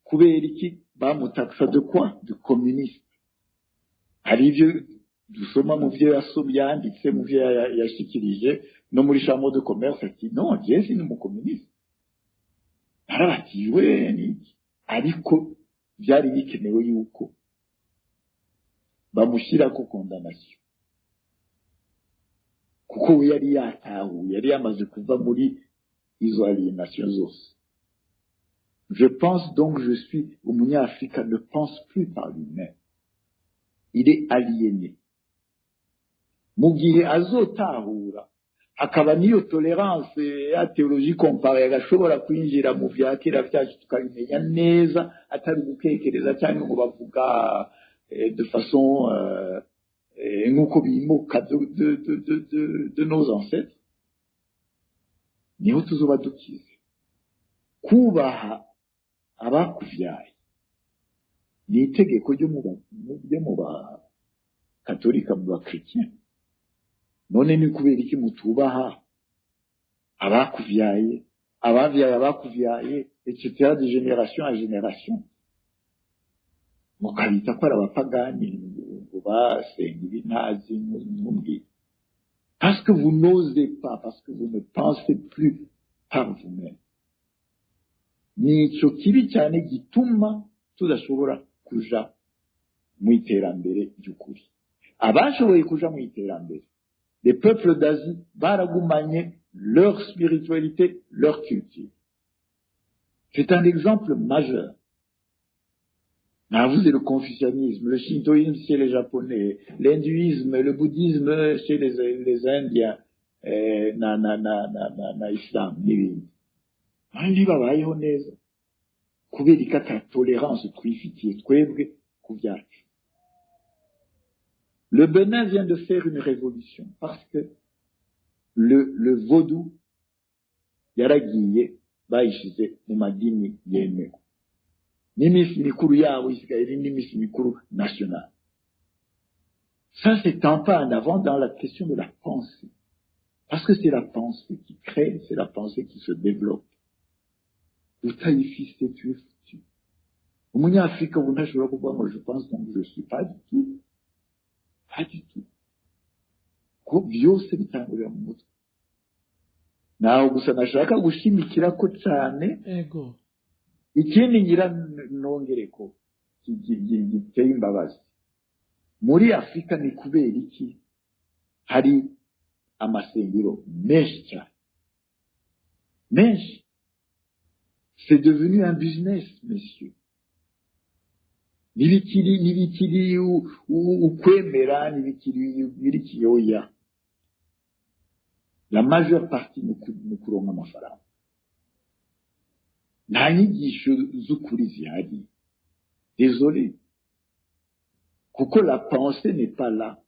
Kubera iki bamutaxa de quoi? De communiste. Hari ibyo dusoma mu byo yasomye, yanditse, mu byo yashikirije no muri Chambre de commerce, ati: "Non, je si ni umucommuniste, narabatijwe n'iki." Ariko byari bikenewe yuko bamushyirako condamnation, kuko we yari yatahuye, yari yamaze kuva muri izo aliénation zose. Je pense donc je suis. Umunyafrika ne pense plus par lui-même, il est aliéné. Mu gihe azotahura hakaba n'iyo tolérance ya théologie comparée, agashobora kwinjira mu vya kera vyacu, tukabimenya neza, atari gukekereza cyangwa ngo bavuga de façon nk'uko bimuka de nos ancêtres, niho tuzoba dukize. Kubaha abakuvyaye ni itegeko ryo mu bakatolika, mu bakristian. None ni kubera iki mutubaha abakuvyaye, abavyaye abakuvyaye, etc., de génération à génération, mukabita ko ari abapagani, ngo basenga ibintazi ntumbwire? Parce que vous n'osez pas, parce que vous ne pensez plus par vous-même. Nico kibi cyane gituma tudashobora kuja mu iterambere ry'ukuri. Abashoboye kuja mu iterambere, les peuples d'Asie, baragumanye leur spiritualité, leur culture. C'est un exemple majeur. Navuze le confucianisme, le shintoïsme chez les Japonais, l'hindouisme, le bouddhisme chez les Indiens, na islam n'ibindi. Abandi babayeho neza kubera ko ata tolérance twifitiye twebwe ku byacu. Le Bénin vient de faire une révolution parce que le vaudou yaragiye, bayishize mu madini yemewe, n'iminsi mikuru yabo isigaye ari n'iminsi mikuru nationale. Ça, c'est un pas en avant dans la question de la pensée, parce que c'est la pensée qui crée, c'est la pensée qui se développe. Utayifise, tu es foutu. Umunyafurika ubu ntashobora kuvuga ngo "Je pense donc je suis". Pas du tout, pas du tout, ko byose bitangurira mu mutwe. Naho gusa nashaka gushimikira ko cyane. Ikindi ngira nongere ko giteye imbabazi muri Afurika, ni kubera iki hari amasengero menshi cyane, menshi? C'est devenu un business, messieurs. Ntibikiri ukwemera, ntibikiri biri oya. La majeure partie ni ukuronka amafaranga. Nta nyigisho z'ukuri zihari, désolé, kuko la pensée n'est pas là.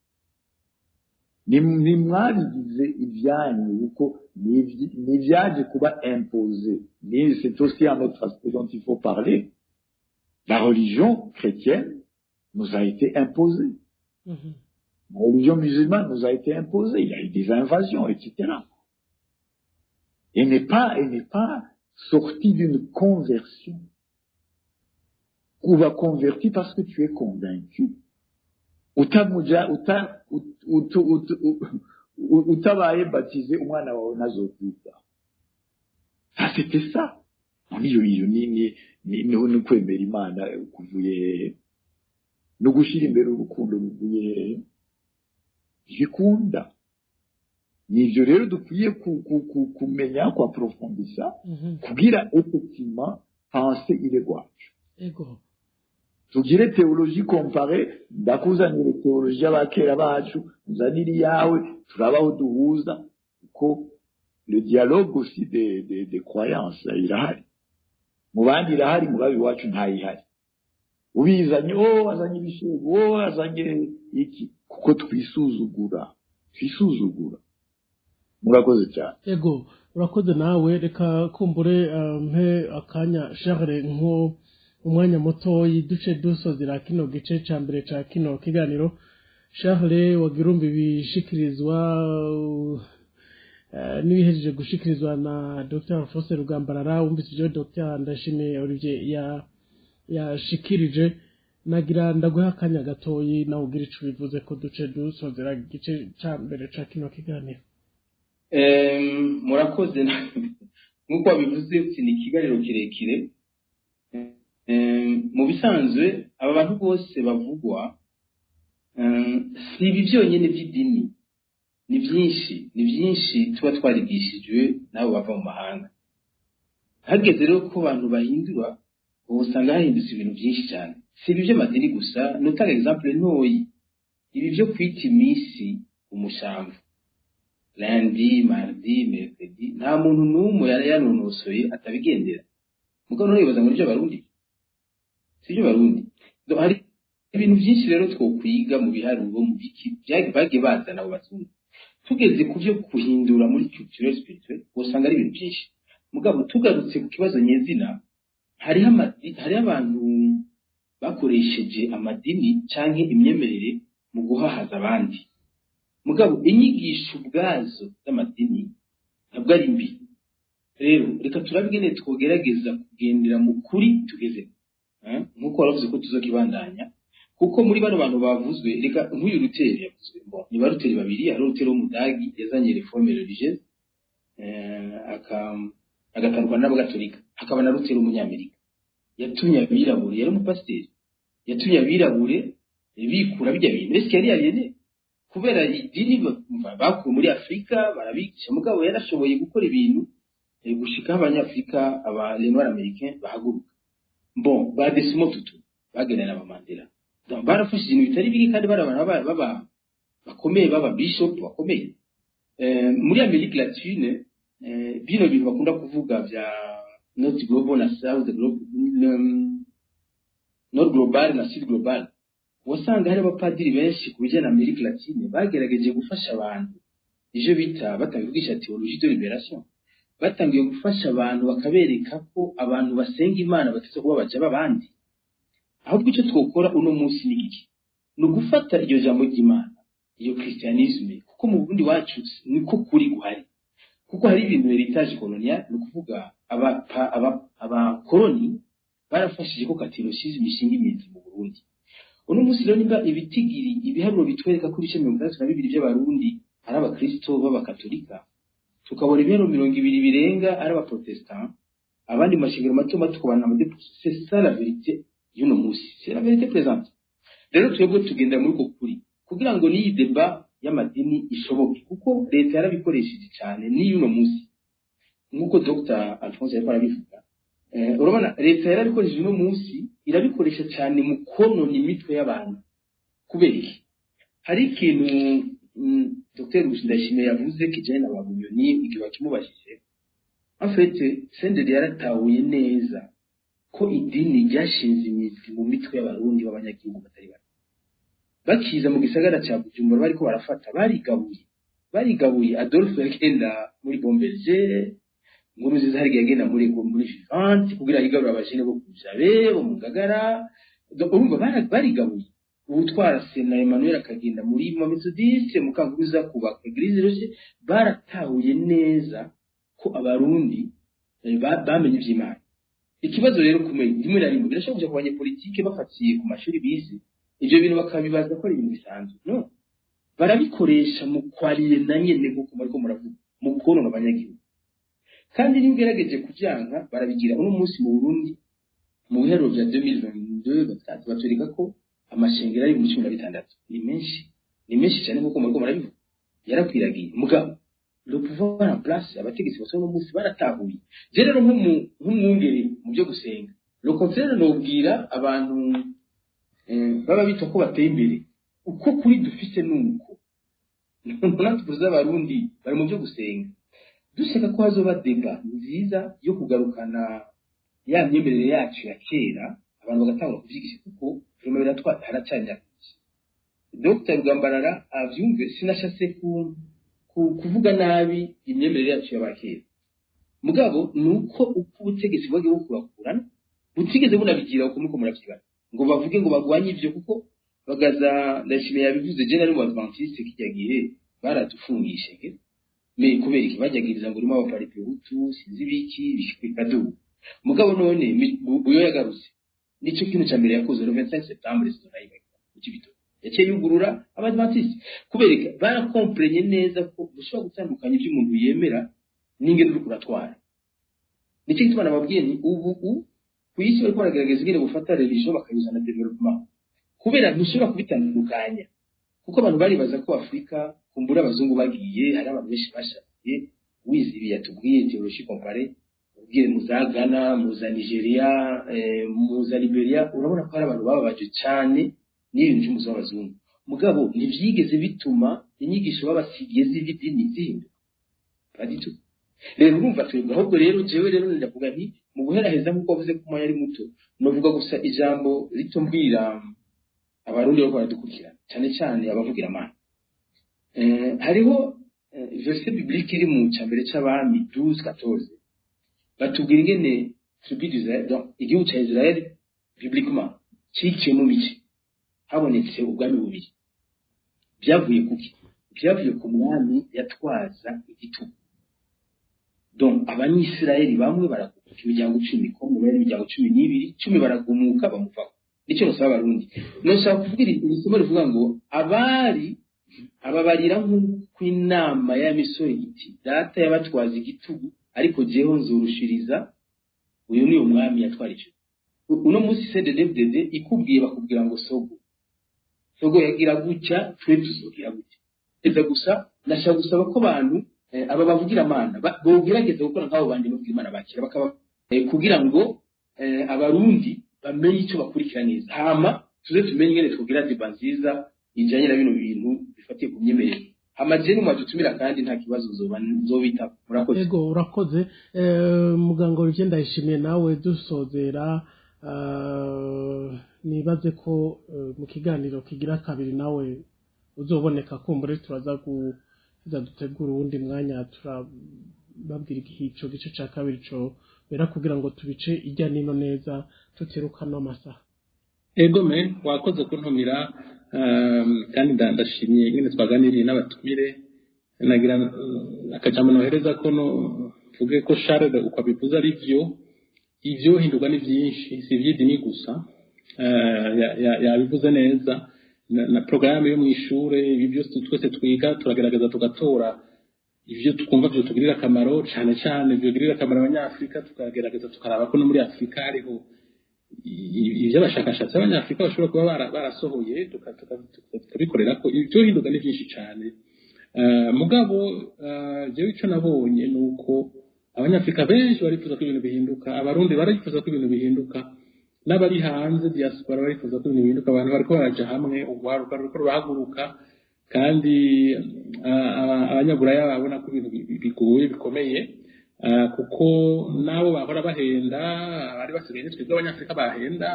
Ni mwabigize ibyanyu, kuko ni ibyaje kuba imposé. Ni c'est aussi un autre aspect dont il faut parler: la religion chrétienne nous a été imposée, la religion musulmane nous a été imposée, il y a eu des invasions, etc., et n'est pas sortie d'une conversion. Ou va converti parce que tu es convaincu. Utamuja uta utabaye baptisé, umwana wawe ntazokwita. Ça c'était ça. None iyo ni kwemera Imana kuvuye hehe? No gushyira imbere urukundo ruvuye hehe? Ntibikunda. Nivyo rero dukwiye kumenya kwapprofondissa kugira effectivement penser ile rwacu. Tugire théologie comparée. Ndakuzanire théologie y'abakera bacu, uzanire iyawe, turabaho duhuza, kuko le dialogue aussi des croyances irahari mu bandi, irahari mu babi iwacu ntayihari. Ubizanye, oh, azanye ibishego, oh, azanye iki, kuko twisuzugura. Murakoze cyane. Ego, urakoze nawe. Reka kumbure mpe akanya Charles, nko umwanya mutoyi duce dusozera kino gice ca mbere ca kino kiganiro. Charles, wagira umva ibishikirizwa n'ibihejeje gushikirizwa na Dr Alphonse Rugambarara, wumvise ibyo Dr Ndashimiye Olivier yashikirije. Nagira ndaguha akanya gatoyi nawe ugira ico bivuze ko duce dusozera igice ca mbere ca kino kiganiro. Murakoze. Nk'uko wabivuze uti ni ikiganiro kirekire. Mu bisanzwe aba bantu bose bavugwa, si ibi byonyine by'idini, ni byinshi, ni byinshi tuba twarigishijwe n'abo bava mu mahanga. Hageze rero ko abantu bahindura, ubu usanga hahindutse ibintu byinshi cyane. Si ibi by'amadini gusa. Nutanga exemple ntoyi: ibi byo kwita iminsi umushamvu, lundi, mardi, mercredi, nta muntu n'umwe yari yanonosoye atabigendera. Mugabo none wibaza ngo nibyo Barundi? Si byo Barundi. Hari ibintu byinshi rero twokwiga mu biharuro, mu biki bagiye bazana abo bazungu. Tugeze ku byo guhindura muri culture spirituelle, usanga ari ibintu byinshi. Mugabo tugarutse ku kibazo nyezina, hariho abantu bakoresheje amadini canke imyemerere mu guhahaza abandi. Mugabo inyigisho ubwazo z'amadini ntabwo ari mbi. Rero reka turabwene twogerageza kugendera mu kuri tugeze, nk'uko waravuze ko tuzokibandanya, kuko muri bano bantu bavuzwe, reka nk'uyu Luteri yavuzwe, bon, ni ba Luteri babiri. Hari Luteri w'Umudagi yazanye réforme religieuse, agatandukana n'Abagatolika, hakaba na Luteri w'Umunyamerika yatumye abirabure, yari umupasiteri, yatumye abirabure bikura bijya bintu. Ese yari yariyene kubera idini bakuwe muri Afurika barabigisha? Mugabo yarashoboye gukora ibintu gushikaho Abanyafurika, aba les Noirs américains bahaguruka. Bon, ba Desmond Tutu bagendana na Mandela, barafashe ibintu bitari bike, kandi bari abantu baba bakomeye, baba bishop bakomeye muri Amerika Latine. Bino bintu bakunda kuvuga bya Nord Global na South Global, Nord Global na Sud Global, wasanga hari abapadiri benshi ku bijyanye na Amerika Latine bagerageje gufasha abantu, ivyo bita batangiye kwigisha théologie de libération, batangiye gufasha abantu, bakabereka ko abantu basenga Imana batetse kuba baja b'abandi. Ahubwo icyo twokora uno munsi ni iki? Ni ugufata iryo jambo ry'Imana, iyo christianisme, kuko mu Burundi wacu niko kuri guhari, kuko hari ibintu héritage colonial, ni ukuvuga abakoloni barafashije ko catholicisme ishinga imizi mu Burundi. Uno munsi rero, nimba ibitigiri, ibiharuro bitwereka ko ibice 62 by'Abarundi ari abakristo b'Abakatolika, tukabona ibiharuro 20 birenga ari Abaprotestant, abandi mu mashengero mato mato tukabona amadepo, c'est ça la vérité y'uno munsi, c'est la vérité présente. Rero twebwe tugenda muri uko kuri kugira ngo n'iyi débat y'amadini ishoboke, kuko leta yarabikoresheje cyane n'iy'uno munsi, nk'uko Dr Alphonse yariko arabivuga. Urabona, leta yarabikoresheje, uno munsi irabikoresha cyane mu konona imitwe y'abantu. Kubera iki? Hari ikintu Dr Ndayishimiye yavuze kijanye na ba Bunyoni igihe bakimubajije. En fait, Senderi yaratahuye neza ko idini ryashinze imizi mu mitwe y'Abarundi b'abanyagihugu batari bake. Bakiza mu gisagara ca Bujumbura, bariko barafata, barigabuye. Adolphe yagenda muri Bomberger, Nkurunziza hari igihe yagenda muri Vivante kugira yigarure abajene bo kujabe bo mu Ngagara. Urumva barigabuye. Uwutwara Sena Emmanuel akagenda muri Methodiste, Mukankuruza kubaka Église Roche. Baratahuye neza ko Abarundi bamenye ivy'Imana. Ikibazo rero, kumenya rimwe na rimwe birashobora kuja ku banyepolitike bafatiye ku mashuri bize ivyo bintu, bakabibaza ko ari ibintu bisanzwe. No barabikoresha mu kwarire na nyene, nkuko muriko muravuga, mu konona abanyagihugu. Kandi niyo ugerageje kubyanka barabigira. Uno munsi mu Burundi, mu biharuro bya 2022 batatu batwereka ko amashengero ari mu 16. Ni menshi, ni menshi cyane, nkuko muriko murabivuga, yarakwiragiye. Mugabo le pouvoir en place, abategetsi bose uno munsi baratahuye. Je rero nk'umwungere mu byo gusenga, le contraire, nobwira abantu baba bitwa ko bateye imbere, uko kuri dufise nuko natwe z'Abarundi bari mu byo gusenga, dushaka ko hazoba débat nziza yo kugarukana ya myemerere yacu ya kera, abantu bagatangura kuvyigisha, kuko vraiment biratwara, haracanya. Dr Rugambarara avyumve, sinashatse kuvuga nabi imyemerere yacu y'abakera, mugabo nuko uko ubutegetsi bwagiye bukurakurana butigeze bunabigira uko muriko muravyibana, ngo bavuge ngo bagwanye ivyo, kuko Bagaza Ndashimiye yabivuze. Je nari mu Adventiste kijya gihe baradufungishe, mais kubera iki bajyagiriza ngo urimo abaparipehutu, sinzi ibiki bikaduha. Mugabo none Buyo yagarutse, nico kintu ca mbere yakoze le 25 septembre, sinonayibagira, mu Cibitoke yaciye yugurura Abadventiste. Kubera iki? Barakomprenye neza ko ushobora gutandukanya ibyo umuntu yemera n'ingene uriko uratwara. Nicyo gituma nababwiye ni ubu ku isi bariko baragerageza ingene gufata religion bakayizana développement, kubera ntushobora kubitandukanya, kuko abantu baribaza ko Afurika kumbura abazungu bagiye, hari abantu benshi bashakiye wize ibi yatubwiye, théologie comparée, ubwiye mu za Ghana, mu za Nigeria, mu za Liberia, urabona ko hari abantu bababaje cyane n'ibintu by'umuzi w'abazungu. Mugabo ntivyigeze bituma inyigisho babasigiye z'idini zihinduka, pas du tout. Rero urumva twebwe ahubwo rero, jewe rero ndavuga nti mu guheraheza, nk'uko wavuze ko umwanya ari muto, novuga gusa ijambo rito mbwira Abarundi bariko baradukurikirana, cyane cyane abavugira Amana. Hariho verset biblique iri mu cambere c'Abami 12:14, batubwira ingene tribu d'Israël, donc igihugu ca Israël bibliquement ciciyemo mice, habonetse ubwami bubiri. Byavuye kuki? Byavuye ku mwami yatwaza igitugu. Donc Abanyisirayeli bamwe baraguka, imiryango 10, ko mu bari imiryango 12, 10 baragumuka bamuvaho. Nicyo nosaba Abarundi, noshaka kuvuga iri somo rivuga ngo abari ababarira nk'uko inama y'amisore iti data yabatwaza igitugu, ariko jeho nzorushiriza. Uyu ni umwami yatwara icyo. Uno munsi CNDD-FDD ikubwiye, bakubwira ngo sogo sogo yagira gutya, twe tuzogira gutya. Eza gusa nashaka gusaba ko abantu aba bavugira Amana bogerageza gukora nk'abo bandi bavugira Imana bakira bakaba, kugira ngo Abarundi bamenye icyo bakurikira neza, hama tuze tumenye ingene twogira débat nziza ijanye na bino bintu bifatiye ku myemerere. Hama je nimwadutumira kandi nta kibazo, nzoba nzobitaba. Murakoze. Ego, urakoze. Muganga Olivier Ndayishimiye, nawe dusozera, nibaze ko mu kiganiro kigira kabiri nawe uzoboneka. Kumbure turaza guheza dutegura uwundi mwanya, turababwira igihe ico gice ca kabiri co bera, kugira ngo tubice ijya nino neza tutirukano amasaha. Egome, wakoze kuntumira, kandi ndashimye ingene twaganiriye n'abatumire. Nagira akajambo nohereza ko no mvuge ko Charles uko abivuze ari byo. Ibyo hindurwa ni byinshi, si iby'idini gusa. Yabivuze neza na porogaramu yo mu ishure, ibi byose twese twiga turagerageza tugatora ibyo twumva byotugirira akamaro, cyane cyane byogirira akamaro Abanyafurika, tukagerageza tukaraba ko no muri Afurika hariho ibyo abashakashatsi b'Abanyafurika bashobora kuba barasohoye, tukabikorera ko. Ibyo hinduka ni byinshi cyane. Mugabo jewe icyo nabonye ni uko Abanyafurika benshi barifuza ko ibintu bihinduka, Abarundi barifuza ko ibintu bihinduka, n'abari hanze, diaspora, barifuza ko ibintu bihinduka. Abantu bariko baraja hamwe, urwaruka ruriko rurahaguruka, kandi Abanyaburaya babona ko ibintu bigoye bikomeye, kuko nabo bahora bahenda abari basigaye ni twebwe Abanyafurika bahenda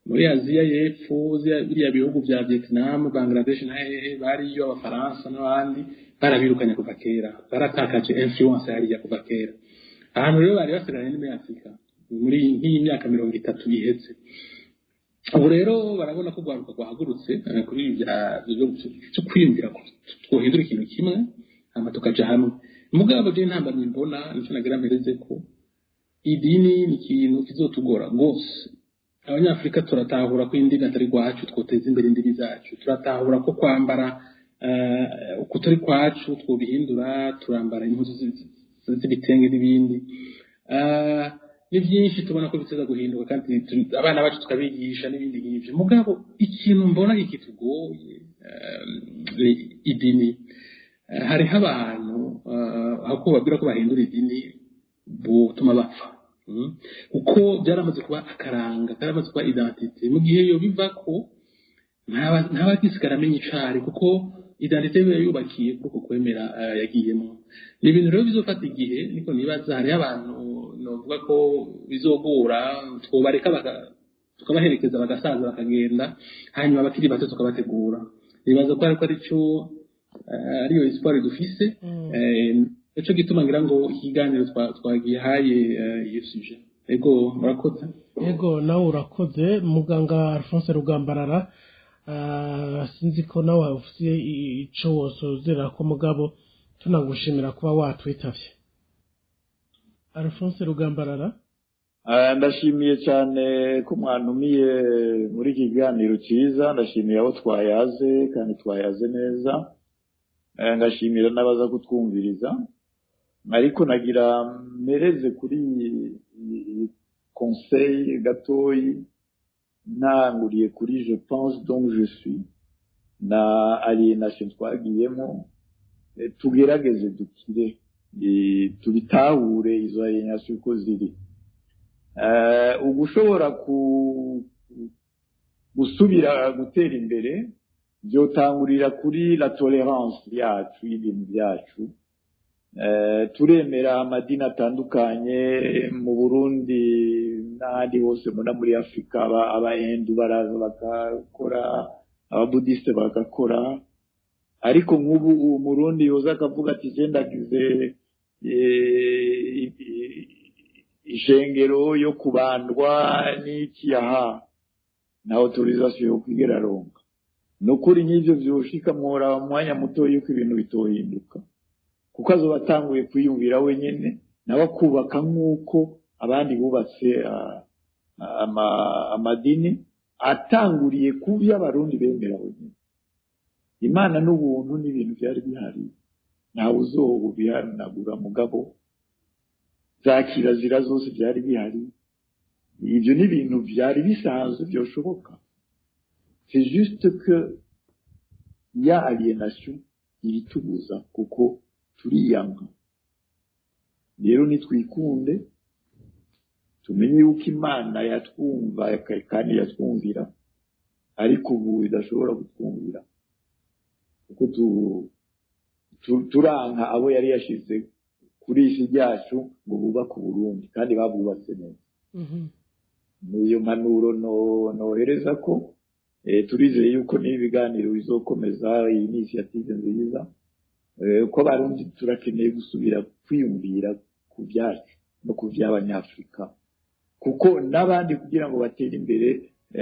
muri Aziya y'Epfo, biriya bihugu bya Vietnam, Bangladesh na hehe bariyo Abafaransa n'abandi barabirukanye kuva kera, baratakaje influence hariya kuva kera. Ahantu rero bari basigaranye ni muri Afurika muri nk'iyi myaka 30 iheze. Ubu rero barabona ko urwaruka rwahagurutse kuri ibi byo kwiyumvira ko twohindura ikintu kimwe, hama tukaja hamwe. Mugabo je ntambamye mbona, nicyo nagira mpereze ko idini ni ikintu kizotugora rwose. Abanyafurika turatahura ko indimi atari rwacu, twoteza imbere indimi zacu. Turatahura ko kwambara ukutari kwacu twobihindura, turambara impuzu z'ibitenge n'ibindi. Ni byinshi tubona ko biteza guhinduka, kandi abana bacu tukabigisha n'ibindi nk'ibyo. Mugabo ikintu mbona kitugoye ni idini. Hariho abantu aho kubabwira ko bahindura idini butuma bapfa, kuko byaramaze kuba akaranga, byaramaze kuba identité. Mu gihe yo biva ko ntaba agisigara amenya icari, kuko identité yiwe yubakiye kuri uko kwemera yagiyemo. Ni ibintu rero bizofata igihe, niko nibaza. Hariho abantu novuga ko bizogora, twobareka tukabaherekeza bagasaza bakagenda, hanyuma abakiri bato tukabategura. Nibaza ko ariko arico ariyo espoir dufise. Nico gituma ngira ngo ikiganiro twagihaye iyo sujet. Ego, murakoze. Yego, nawe urakoze, muganga Alphonse Rugambarara. Sinzi ko nawe ufite ico wosozera ko, mugabo tunagushimira kuba watwitavye, Alphonse Rugambarara. Ndashimiye cyane ko mwantumiye muri iki kiganiro cyiza. Ndashimiye abo twayaze kandi twayaze neza. Ngashimira n'abaza kutwumviriza, ariko nagira mpereze kuri iyi conseil gatoyi ntanguriye kuri "je pense donc je suis" na aliénation twagiyemo. Tugerageze dukire, tubitahure izo aliénation uko ziri. Ugushobora gusubira gutera imbere byotangurira kuri la tolérance yacu y'ibintu byacu. Turemera amadini atandukanye mu Burundi n'ahandi hose mbona muri Afurika. Abahindu baraza bagakora, ababudisite bagakora, ariko nk'ubu Umurundi yoza akavuga ati: "Je ndagize ishengero yo kubandwa n'iki aha", nta autorisation yo kwigera aronka. Ni ukuri nk'ivyo vyoshika, mworaba mu mwanya muto yuko ibintu bitohinduka, kuko azoba atanguye kwiyumvira wenyene, nawe akubaka nk'uko abandi bubatse amadini, atanguriye ku byo Abarundi bemera wenyine. Imana n'ubuntu n'ibintu byari bihari, ntawe uzobihanagura, mugabo za kirazira zose byari bihari. Ibyo ni ibintu byari bisanzwe byoshoboka. C'est juste que ya aliénation ibitubuza, kuko turiyanga. Rero nitwikunde, tumenye yuko Imana yatwumva kandi yatwumvira, ariko ubu idashobora kutwumvira kuko turanka abo yari yashize kuri isi ryacu ngo bubake Uburundi, kandi babwubatse neza. Niyo mpanuro nohereza ko turizeye yuko n'ibi biganiro bizokomeza. Iyi ni initiative nziza, ko Abarundi turakeneye gusubira kwiyumvira ku byacu no ku by'Abanyafurika, kuko n'abandi kugira ngo batere imbere,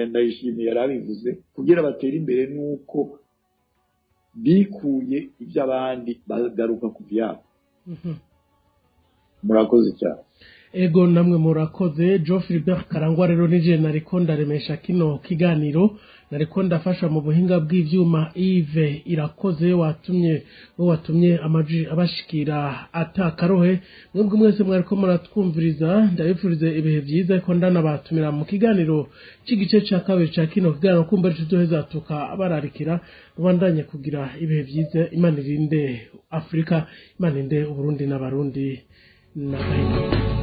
Ndayishimiye yarabivuze, kugira batere imbere nuko bikuye iby'abandi bagaruka ku byabo. Murakoze cyane. Ego, namwe murakoze. Joe Philbert Karangwa rero nije nariko ndaremesha kino kiganiro, nariko ndafasha mu buhinga bw'ivyuma Yves Irakoze, watumye we watumye amajwi abashikira atakarohe. Mwebwe mwese mwariko muratwumviriza, ndabifurize ibihe vyiza, ko ndanabatumira mu kiganiro c'igice ca kabiri ca kino kiganiro, kumva arico tuzoheza tukabararikira. Mubandanye kugira ibihe vyiza. Imana irinde Afurika, Imana irinde Uburundi n'Abarundi na Gahima.